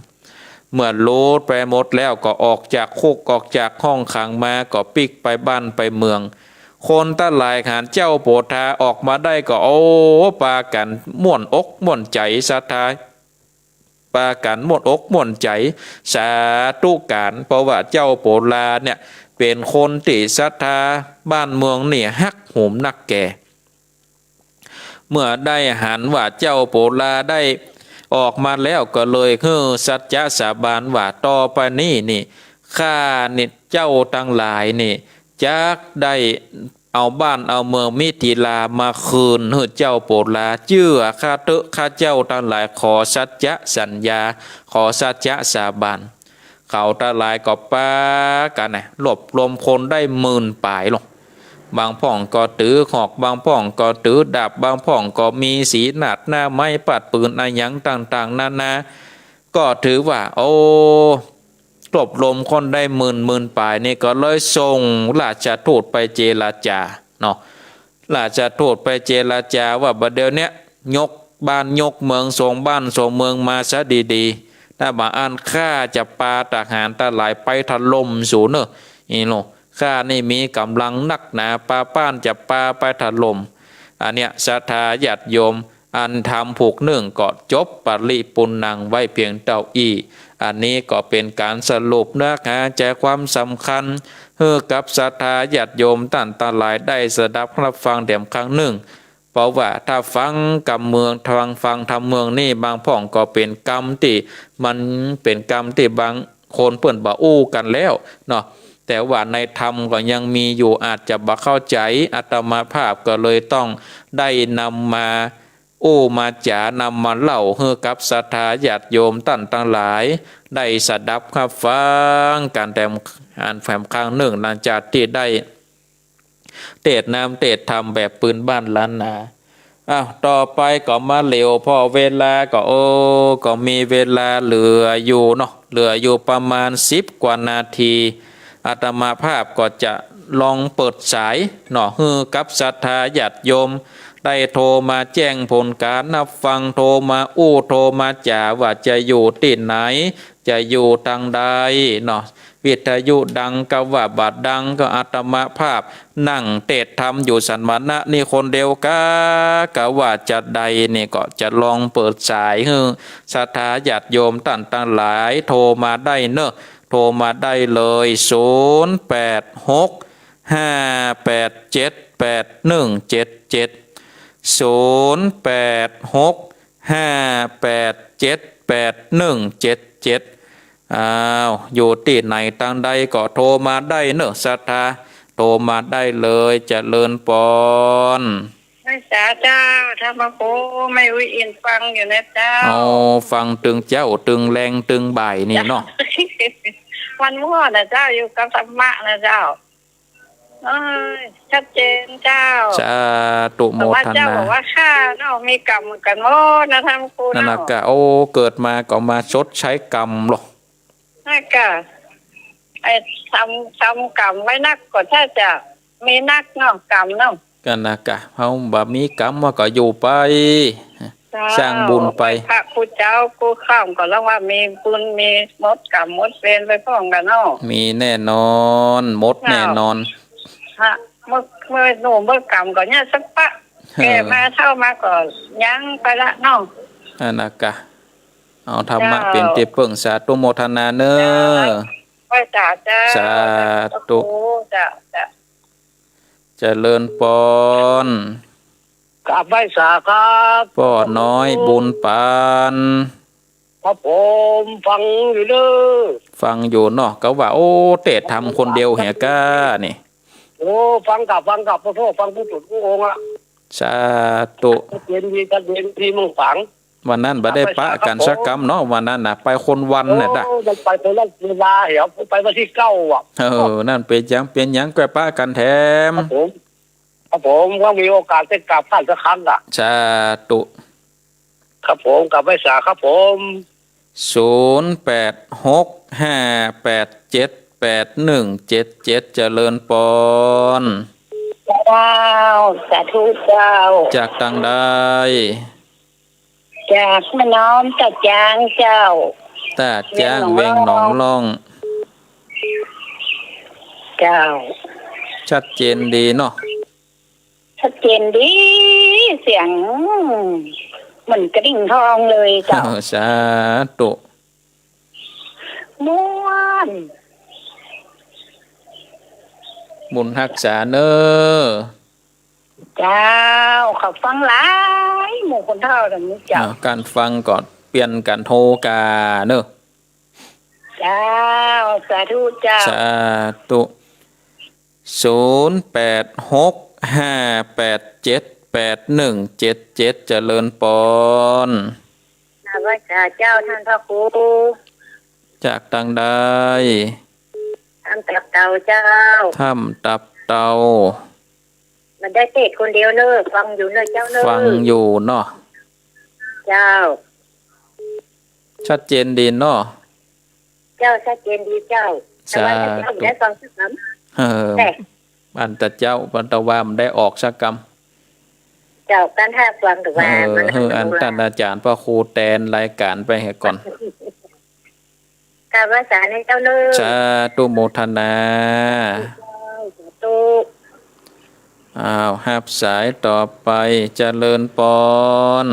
เมื่อหลุดไปหมดแล้วก็ออกจากคุก ออกจากห้องขังมา ก็ปิ๊กไปบ้านไปเมือง คนตังหลายหันเจ้าโปธาออกมาได้ก็ โอ้ ปากั๋นม่วนอกม่วนใจ๋ศรัทธา ปากั๋นม่วนอกม่วนใจ๋ สาธุก๋าน เพราะว่าเจ้าโปธาเนี่ยเป๋นคนตี้ศรัทธา บ้านเมืองนี่ฮักหูมนักแก่ เมื่อได้หันว่าเจ้าโปธาได้ออกมาแล้วก็เลยหื้อสัจจะสาบานว่า ต่อไปนี้นี่ ข้านี่เจ้าตังหลายนี่ จักได้เอาบ้านเอาเมืองมิถิลามาคืนหื้อเจ้าโปธา เจื้อข้าเต๊อะ ข้าเจ้าตังหลายขอสัจจะสัญญา ขอสัจจะสาบาน เขาตังหลายก็ปากั๋นนะ รวบรวมคนได้หมื่นป๋ายลอ บางพ่องก็ตือหอก บางพ่องก็ตือดาบ บางพ่องก็มีสีหนาดหน้าไม้ปัดปืนอะหยังต่างๆ นานา ก็ถือว่า โอ้ รวบรวมคนได้หมื่นหมื่นป๋ายนี่ก็เลยส่งราชทูตไปเจรจาเนาะ ราชทูตไปเจรจาว่า บ่าเดี่ยวเนี้ยยกบ้านยกเมือง ส่งบ้านส่งเมืองมาซะดีๆ ถ้าบ่าอั้นข้าจะปาทหารตังหลายไปถล่มสูเน่อ นี่โล ข้านี่มีก๋ำลังนักหนา ปาป้านจะปาไปถล่ม อันเนี้ยศรัทธาญาติโยม อันธรรมผูกนึ่งก็จบปริปุณณังไว้เพียงเต้าอี้ อันนี้ก็เป๋นก๋านสรุปเนื้อหาใจ๋ความสำคัญ หื้อกับศรัทธาญาติโยมต้านตังหลายได้สดับฮับฟังแถมครั้งนึ่ง เพราะว่าถ้าฟังกำเมือง ฟัง ฟังธรรมเมืองนี่ บางพ่องก็เป๋นกำตี้ มันเป๋นกำตี้บางคนเปิ้นบ่อู้กั๋นแล้วเนาะ แต่ว่าในธรรมก็ยังมีอยู่ อาจจะบ่เข้าใจ๋ อาตมาภาพก็เลยต้องได้นำมาอู้มาจ๋า นำมาเล่าหื้อกับศรัทธาญาติโยมต้านตังหลาย ได้สดับฮับฟังกั๋นแถม อันแถมครั้งนึ่ง หลังจากตี้ได้ เตสน์น้ำเตสน์ธรรมแบบปืนบ้านล้านนา อ้าว ต่อไปก็มาเหลียว เพราะเวลาก็ โอ้ ก็มีเวลาเหลืออยู่เนาะ เหลืออยู่ประมาณสิบกว่านาที อาตมาภาพก็จะลองเปิดสายเนาะ หื้อกับศรัทธาญาติโยมได้โทรมาแจ้งผลก๋านฮับฟัง โทรมาอู้ โทรมาจ๋า ว่าจะอยู่ตี้ไหน จะอยู่ตางใดเนาะ วิทยุดังกาว่าบ่ดัง ก็อาตมาภาพนั่งเตสน์ธรรมอยู่สันมณะนี่คนเดียวกา กาว่าจะใดนี่ ก็จะลองเปิดสายหื้อศรัทธาญาติโยมต้านตังหลายโทรมาได้เนาะ โทรมาได้เลย ศูนย์แปดหก ห้าแปดเจ็ด แปดหนึ่งเจ็ดเจ็ด ศูนย์แปดหก ห้าแปดเจ็ด แปดหนึ่งเจ็ดเจ็ด อ้าว อยู่ตี้ไหนตางใดก็โทรมาได้เนาะ ศรัทธา โทรมาได้เลย เจริญปอน ไหว้สาเจ้า ธรรมครู แม่อุ๊ยอินฟังอยู่นะเจ้า เอา ฟังตึงเจ๊า ตึงแลง ตึงบ่ายนี่เนาะ วันมั่วนะเจ้า อยู่กับธรรมะนะเจ้า เอ้ย ชัดเจนเจ้า สาธุโมทนา แต่ว่าเจ้าบอกว่าข้าเนาะ มีกรรมเหมือนกั๋นหมดนะธรรมครูเนาะ นั่นน่ะกะ โอ้ เกิดมาก็มาชดใช้กรรมหรอก นั่นกะ ไอ้ทำ ทำกรรมไว้นักก็ถ้าจะมีนักเนาะ กรรมเนาะ กั๋นน่ะกะ เฮาบ่มีกรรมว่าก็อยู่ไป เจ้า สร้างบุญไป ไหว้พระครูเจ้ากู้ค่ำก็แล้วว่ามีบุญ มีหมดกรรมหมดเวรไปพร้อมกั๋นเนาะ มีแน่นอน หมดแน่นอน เจ้า ฮะ เมื่อ เมื่อหนุ่มเมื่อกรรมก็เนี่ยสักปะ เออ แก่มาเฒ่ามาก็ยังไปละเนาะ อันน่ะกะ เอาธรรมะ เจ้า เป๋นตี้เปิ้ง สาธุโมทนาเน้อ เจ้า ไหว้สาเจ้า สาธุ เจ้า เจ้า เจริญปอน กราบไหว้สาครับ ป้อน้อยบุญปาน ครับผม ฟังอยู่เน้อ ฟังอยู่เนาะ ก็ว่า โอ้ เตสน์ธรรมคนเดียวเหียก้านี่ โอ้ ฟังกับ ฟังกับ ขอโทษ ฟังผู้จุดผู้องค์อะ สาธุ ชัดเจนดี ชัดเจนดี มึงฟัง วันนั้นบ่ได้ปะกั๋นสักกำเนาะ วันนั้นน่ะ ไปคนวันน่ะ โอ้ มันไปคนละเวลาเหรอ ผมไปวันที่เก้าอะ เออ นั่นเป๋นหยัง เป๋นหยังก็ปะกั๋นแถม ครับผม ครับผม ว่ามีโอกาสได้กราบท่านสักครั้งอะ สาธุ ครับผม กราบไหว้สาครับผม ศูนย์แปดหก ห้าแปดเจ็ด แปดหนึ่งเจ็ดเจ็ด เจริญปอน เจ้า สาธุเจ้า จากตางใด จากแม่น้อมตาดจ๊างเจ้า ตาดจ๊าง แวงหนองล่อง แวงหนองล่อง เจ้า ชัดเจนดีเนาะ ชัดเจนดี เสียงเหมือนกระดิ่งทองเลยเจ้า สาธุ ม่วน บุญฮักษาเน่อ เจ้า เขาฟังหลายหมู่คนเฒ่าแบบนี้เจ้า อ่า การฟังก็เปลี่ยนกั๋นโทรก่าเน่อ เจ้า สาธุเจ้า สาธุ ศูนย์แปดหกห้าแปดเจ็ดแปดหนึ่งเจ็ดเจ็ด เจริญปอน นมัสก๋านเจ้าต้านพระครู จากตางใด ถ้ำตับเต่าเจ้า ถ้ำตับเต่า บ่ได้เตศน์คนเดียวเน่อ ฟังอยู่เน่อเจ้าเน่อ ฟังอยู่เนาะ เจ้า ชัดเจนดีเนาะ เจ้า ชัดเจนดีเจ้า แต่ว่า สาธุ เจ้าบ่ได้ฟังสักกำ เออ แต่ อันตะเจ้า อันตะว่าบ่ได้ออกสักกำ เจ้า การถ้าฟังถือว่า เออ มัน เออ อันต้านอาจ๋ารย์พระครูแตนรายก๋านไปเหียก่อน กราบไหว้สาเน่อเจ้าเน่อ สาธุโมทนา สาธุ อ้าว ฮับสายต่อไป เจริญปอน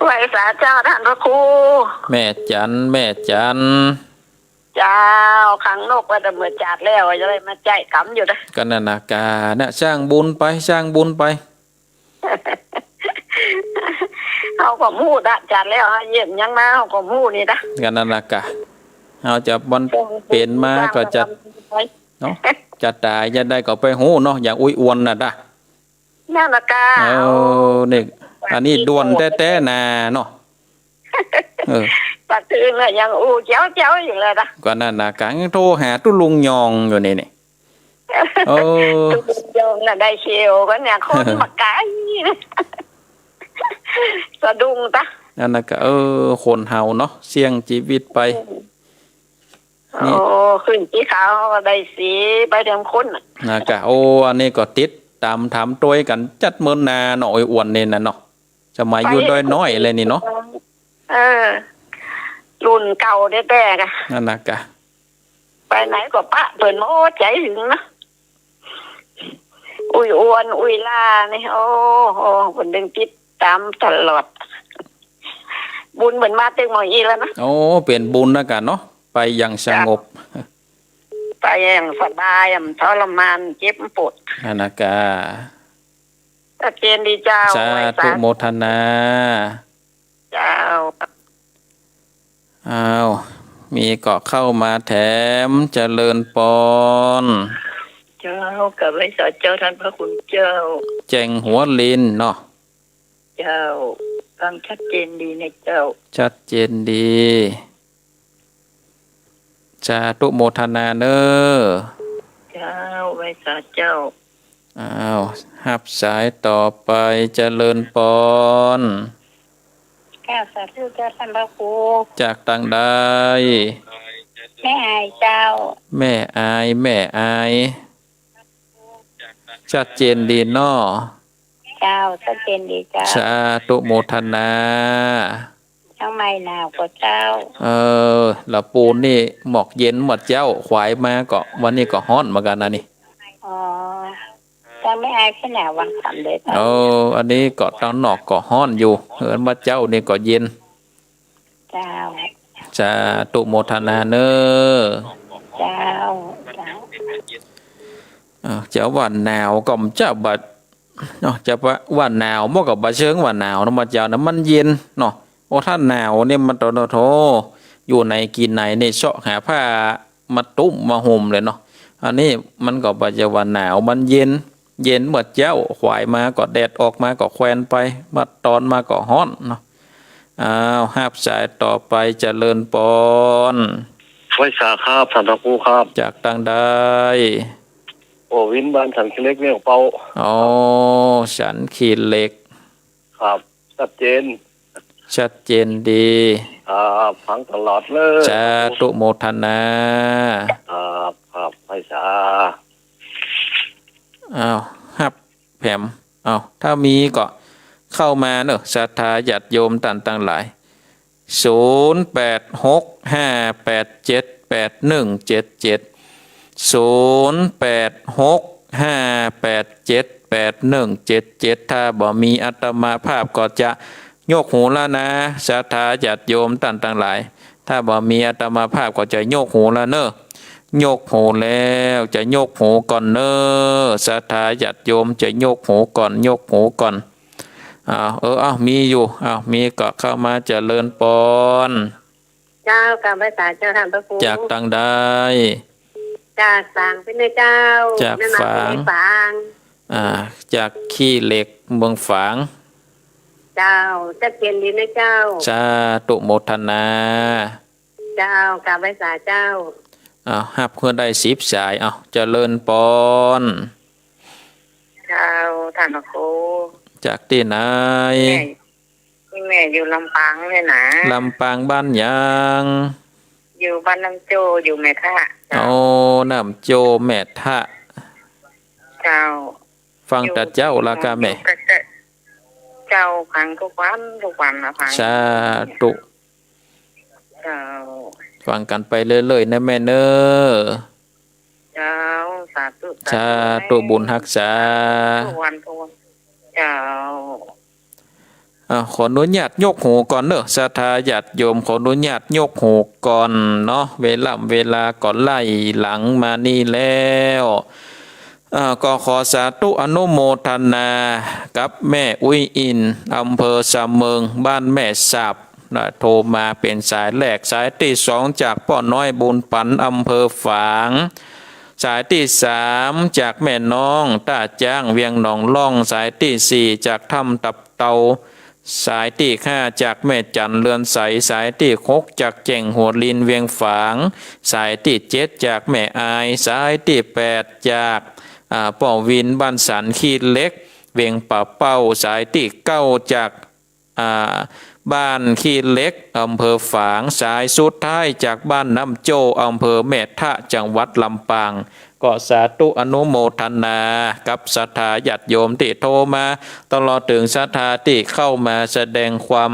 ไหว้สาเจ้าต้านพระครู แม่จัน แม่จัน เจ้า ขังนกไว้แต่เมื่อจาดแล้ว จะได้มาใจ๊กำอยู่นะ ก็นั่นนะกานะ สร้างบุญไป สร้างบุญไป เฮาก็ฮู้ดะ จาดแล้ว เฮาเยี่ยมหยังมา เฮาก็ฮู้นี่นะ ก็นั่นนะกา เฮาจะมันเป๋นมาก็จะ เนาะ จะต๋ายจะใดก็ไปฮู้เนาะ อย่างอุ๊ยอวนน่ะดะ นั่นนะกา เออ นี่ อันนี้ด่วนแต๊ๆ นาเนาะ เออ ปักตื่นแล้วยังอู้เจ้าๆ อยู่เลยนะ ก็นั่นนะกา ยังโทรหาตุ๊ลุงยองอยู่นี่นี่ เออ ตุ๊ลุงยองน่ะได้เซลล์ก็เนี่ย คนมาไกล สะดุ้งตะ นั่นนะกา เออ คนเฮาเนาะ เสี่ยงจีวิตไป อืม นี่ โอ้ ขึ้นตี้เขาก็ได้เสียไปเถิงคนน่ะ นะกา โอ้ อันนี้ก็ติดต๋ามถามตวยกั๋นจัดเมินนาเนาะ ไอ้อ้วนนี่นะเนาะ สมัยอยู่ดอยน้อยเลยนี่เนาะ เออ รุ่นเก่าแต๊ๆ กะ นั่นนะกา ไปไหนก็ปะเปิ้นหมด ใจ๋หึงนะ อุ๊ยอวน อุ๊ยลานี่ โอ้โห เปิ้นตึงติดต๋ามตลอด บุญเปิ้นมาเถิงหม่องอี้แล้วนะ โอ้ เป๋นบุญนะกาเนาะ ไปอย่างสงบ จ้ะ ไปอย่างสบาย อ่ะ บ่ทรมาน เจ็บปวด นั่นนะกา ชัดเจนดีเจ้า สาธุ ไหว้สา โมทนา เจ้า อ้าว มีก็เข้ามาแถม เจริญปอน เจ้า กราบไหว้สาเจ้าต้านพระคุณเจ้า แจ้งหัวลินเนาะ เจ้า ฟังชัดเจนดีนะเจ้า ชัดเจนดี สาธุโมทนาเน่อ เจ้า ไหว้สาเจ้า อ้าว ฮับสายต่อไป เจริญปอน ค่ะ สาธุเจ้าต้านพระครู จากตางใด แม่อายเจ้า แม่อาย แม่อาย ชัดเจนดีเนาะ เจ้า ชัดเจนดีเจ้า สาธุโมทนา เจียงใหม่หนาวก่อเจ้า เออ ละปูนนี่หมอกเย็นหมดเจ้า ขวายมาก็วันนี้ก็ฮ้อนเหมือนกั๋นนะนี่ อ๋อ เจียงแม่อายก็หนาววาก่อนเลยเจ้า เออ อันนี้ก็ตางนอกก็ฮ้อนอยู่ เฮือนหมดเจ้านี่ก็เย็น เจ้า สาธุโมทนาเน่อ เจ้า เจ้า เออ จะว่าหนาวก็บ่จะบ่ เนาะ จะว่า ว่าหนาวมันก็บ่เชิงว่าหนาวเนาะ หมดเจ้านะ มันเย็นเนาะ โอ้ ถ้าหนาวเนี่ยมันโตโน่โธ่ อยู่ไหนกิ๋นไหนเนี่ย เซาะหาผ้ามาตุ้มมาห่มเลยเนาะ อันนี้มันก็บ่จะว่าหนาว มันเย็น เย็นหมดเจ้า ขวายมาก็แดด ออกมาก็แควนไป หมดตอนมาก็ฮ้อนเนาะ อ้าว ฮับสายต่อไป เจริญปอน ไหว้สาครับ ต้านพระครูครับ จากตางใด โอ้ วินบ้านสันขี้เหล็กเนี่ยเปล่า อ๋อ สันขี้เหล็ก ครับ ชัดเจน ชัดเจนดี ครับ ฟังตลอดเลย สาธุโมทนา ครับ ครับ ไหว้สา อ้าว ฮับแถม อ้าว ถ้ามีก็เข้ามาเน่อ ศรัทธาญาติโยมต้านตังหลาย ศูนย์แปดหกห้าแปดเจ็ดแปดหนึ่งเจ็ดเจ็ด ศูนย์แปดหกห้าแปดเจ็ด แปดหนึ่งเจ็ดเจ็ด ถ้าบ่มีอาตมาภาพก็จะยกหูแล้วนะ ศรัทธาญาติโยมต้านตังหลาย ถ้าบ่มีอาตมาภาพก็จะยกหูแล้วเน่อ ยกหูแล้ว จะยกหูก่อนเน่อ ศรัทธาญาติโยมจะยกหูก่อน ยกหูก่อน อ้าว เออ อ้าว มีอยู่ อ้าว มีก็เข้ามา เจริญปอน เจ้า กราบไหว้สาเจ้าต้านพระครู จากตังใด จากฝางเปิ้นเน่อเจ้า จากฝาง แม่มาจากฝาง อ่า จากขี้เหล็กเมืองฝาง เจ้า จักเจียนดีเน่อเจ้า สาธุโมทนา เจ้า กราบไหว้สาเจ้า อ้าว ฮับเพื่อได้สิบสาย อ้าว เจริญปอน เจ้า ต้านพระครู จากตี้ไหน แม่ นี่แม่อยู่ลำปางเนี่ยนะ ลำปางบ้านหยัง อยู่บ้านน้ำโจ้ อยู่แม่ทะ เจ้า โอ้ น้ำโจ้แม่ทะ เจ้า ฟังแต่เจ๊าละก้าแม่ อยู่กับเจ้า ฟังทุกวัน ทุกวันนะ ฟัง สาธุ เจ้า ฟังกั๋นไปเรื่อยๆ นะแม่เน่อ เจ้า สาธุ สาธุ สาธุ บุญฮักษา ทุกวัน ทุกวัน เจ้า อ่า ขออนุญาตยกหูก่อนเน่อ ศรัทธาญาติโยม ขออนุญาตยกหูก่อนเนาะ เวล่ำเวลาก็ไล่หลังมานี่แล้ว อ่า ก็ขอสาธุอนุโมทนากับแม่อุ๊ยอิน อำเภอสะเมิง บ้านแม่สาบ นะ โทรมาเป๋นสายแรก สายตี้สองจากป้อน้อยบุญปัน อำเภอฝาง สายตี้สามจากแม่น้องต้าจ๊าง เวียงหนองล่อง สายตี้สี่จากถ้ำตับเตา สายตี้ห้าจากแม่จั๋นเรือนใส สายตี้หกจากแจ่งหัวลิน เวียงฝาง สายตี้เจ็ดจากแม่อาย สายตี้แปดจาก อ่า ป้อวิน บ้านสันขี้เหล็ก เวียงป่าเป้า สายตี้เก้าจาก อ่า บ้านขี้เหล็ก อำเภอฝาง สายสุดท้ายจากบ้านน้ำโจ้ อำเภอแม่ทะ จังหวัดลำปาง ก็สาธุอนุโมทนากับศรัทธาญาติโยมตี้โทรมา ตลอดเถิงศรัทธาตี้เข้ามาแสดงความ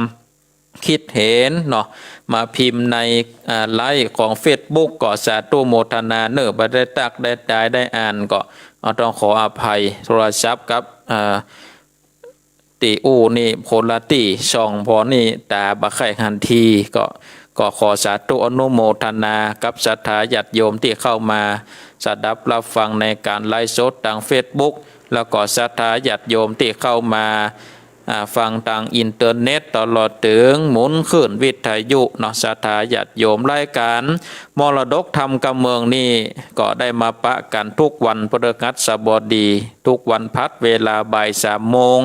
คิดเห็นเนาะ มาพิมพ์ใน อ่า ไลฟ์ของเฟซบุ๊ก ก็สาธุโมทนาเน่อ บ่ได้ตักได้ตายได้อ่านก็ เอา ต้องขออภัย โทรศัพท์กับ อ่า ตี้อู้นี่คนละตี้ช่อง ปอนี่ต๋าบ่ใค่หันที ก็ ก็ขอสาธุอนุโมทนากับศรัทธาญาติโยมตี้เข้ามาสดับรับฟังในก๋านไลฟ์สดตางเฟซบุ๊ก แล้วก็ศรัทธาญาติโยมตี้เข้ามา อ่า ฟังตางอินเทอร์เน็ต ตลอดเถิงหมุนคลื่นวิทยุเนาะ ศรัทธาญาติโยม รายก๋านมรดกธรรมกำเมืองนี่ก็ได้มาปะกั๋นทุกวันพฤหัสบดี ทุกวันพัด เวลาบ่ายสามโมง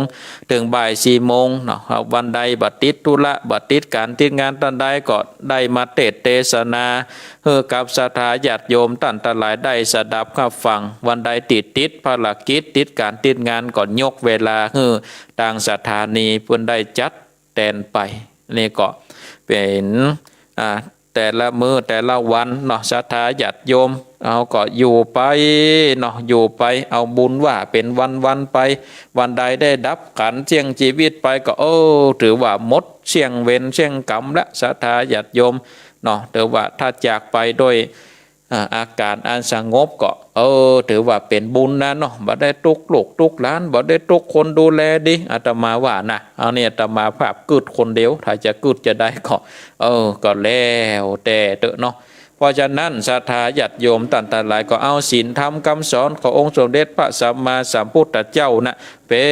เถิงบ่ายสี่โมงเนาะ วันใดบ่ติดธุระ บ่ติดก๋านติดงานต้านใด ก็ได้มาเตสน์เตสนา หื้อกับศรัทธาญาติโยมต้านตังหลายได้สดับฮับฟัง วันใดตี้ติดภารกิจ ติดก๋านติดงาน ก็ยกเวลาหื้อตางสถานีเปิ้นได้จัดแตนไป นี่ก็เป๋น อ่า แต่ละมื้อแต่ละวันเนาะ ศรัทธาญาติโยม เฮาก็อยู่ไปเนาะ อยู่ไป เอาบุญว่าเป๋นวันๆ ไป วันใดได้ดับขันธ์เสี้ยงจีวิตไปก็ เออ ถือว่าหมดเสี้ยงเวรเสี้ยงกรรมละ ศรัทธาญาติโยมเนาะ ถือว่าถ้าจากไปโดย อ่า อาก๋านอันสงบก็ เออ ถือว่าเป๋นบุญนะเนาะ บ่ได้ตุ๊กลูกตุ๊กหลาน บ่ได้ตุ๊กคนดูแลดี อาตมาว่านะ อันนี้อาตมาภาพกึ๊ดคนเดียว ถ้าจะกึ๊ดจะได้ก็ เออ ก็แล้วแต่เต๊อะเนาะ เพราะฉะนั้นศรัทธาญาติโยมต้านตังหลายก็เอาศีลธรรมกำสอนขององค์สมเด็จพระสัมมาสัมพุทธเจ้านะ เป๋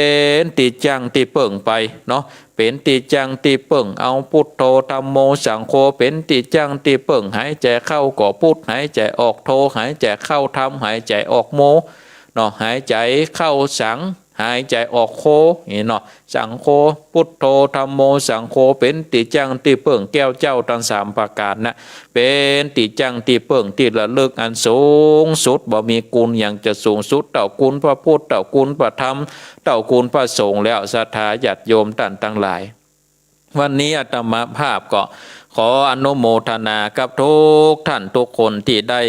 นตี้จั้งตี้เปิ้งไปเนาะ เป๋นตี้จั้งตี้เปิ้ง เอาพุทโธธัมโมสังโฆเป๋นตี้จั้งตี้เปิ้ง หายใจ๋เข้าก็พุท หายใจ๋ออกโธ หายใจ๋เข้าธัม หายใจ๋ออกโมเนาะ หายใจ๋เข้าสัง หายใจ๋ออกโฆ นี่เนาะ สังโฆ พุทโธธัมโมสังโฆเป๋นตี้จั้งตี้เปิ้ง แก้วเจ้าตังสามประก๋านนะ เป๋นตี้จั้งตี้เปิ้งตี้ระลึกอันสูงสุด บ่มีคุณหยังจะสูงสุดเต้าคุณพระพุทธ เต้าคุณพระธรรม เต้าคุณพระสงฆ์แล้ว ศรัทธาญาติโยมต้านตังหลาย วันนี้อาตมาภาพก็ขออนุโมทนากับทุกท่านทุกคนตี้ได้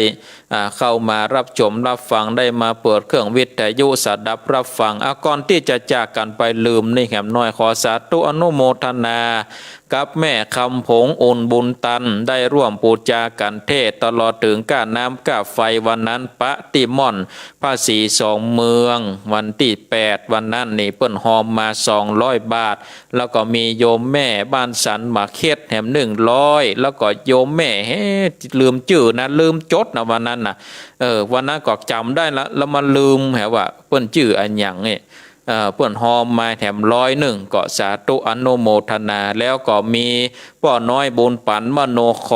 อ่า เข้ามารับชมรับฟัง ได้มาเปิดเครื่องวิทยุสดับรับฟัง อ่ะ ก่อนตี้จะจากกั๋นไปลืมนี่แหมน้อย ขอสาธุอนุโมทนา กับแม่คำผง อุ่นบุญตัน ได้ร่วมปู๋จากั๋นเทศน์ ตลอดเถิงก้าน้ำก้าไฟ วันนั้นปะตี้ม่อนพระศรีสองเมือง วันตี้แปด วันนั้นนี่เปิ้นฮอมมาสองร้อยบาท แล้วก็มีโยมแม่บ้านสันหมากเข็ดแถมหนึ่งร้อย แล้วก็โยมแม่ เฮ้ ลืมจื้อนะ ลืมจดนะวันนั้นนะ เออ วันนั้นก็จ๋ำได้ละ แล้วมาลืม แหมว่าเปิ้นจื้ออะหยังนี่ เอ่อ เปิ้นฮอมมาแถมร้อยหนึ่ง ก็สาธุอนุโมทนา แล้วก็มีป้อน้อยบุญปั๋นมโนค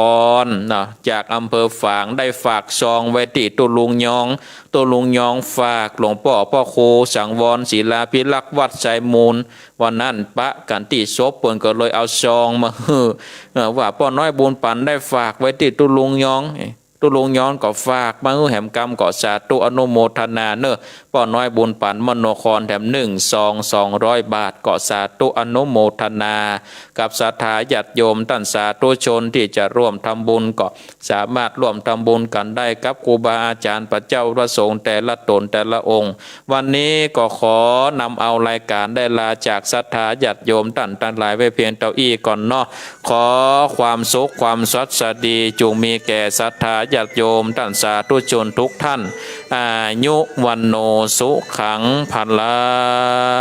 รเนาะ จากอำเภอฝาง ได้ฝากซองไว้ตี้ตุ๊ลุงยอง ตุ๊ลุงยองฝากหลวงป้อพระครูสังวรศิลาภิรักษ์วัดไซมูล วันนั้นปะกั๋นตี้ศพ เปิ้นก็เลยเอาซองมาหื้อ เอ่อ ว่าป้อน้อยบุญปั๋นได้ฝากไว้ตี้ตุ๊ลุงยอง ตุ๊ลุงยองก็ฝากมาหื้อแหมกำ ก็สาธุอนุโมทนาเน่อ ป้อน้อยบุญปั๋นมโนครแถมหนึ่งซอง สองร้อยบาท ก็สาธุอนุโมทนา กับศรัทธาญาติโยมต้านสาธุชนตี้จะร่วมทำบุญ ก็สามารถร่วมทำบุญกั๋นได้กับครูบาอาจ๋ารย์ พระเจ้าพระสงฆ์แต่ละต๋นแต่ละองค์ วันนี้ก็ขอนำเอารายก๋านได้ลาจากศรัทธาญาติโยมต้านตังหลายไว้เพียงเต้าอี้ก่อนเนาะ ขอความสุขความสวัสดีจุ่งมีแก่ศรัทธาญาติโยมต้านสาธุชนทุกท่าน อายุวัณโณสุขังพลัง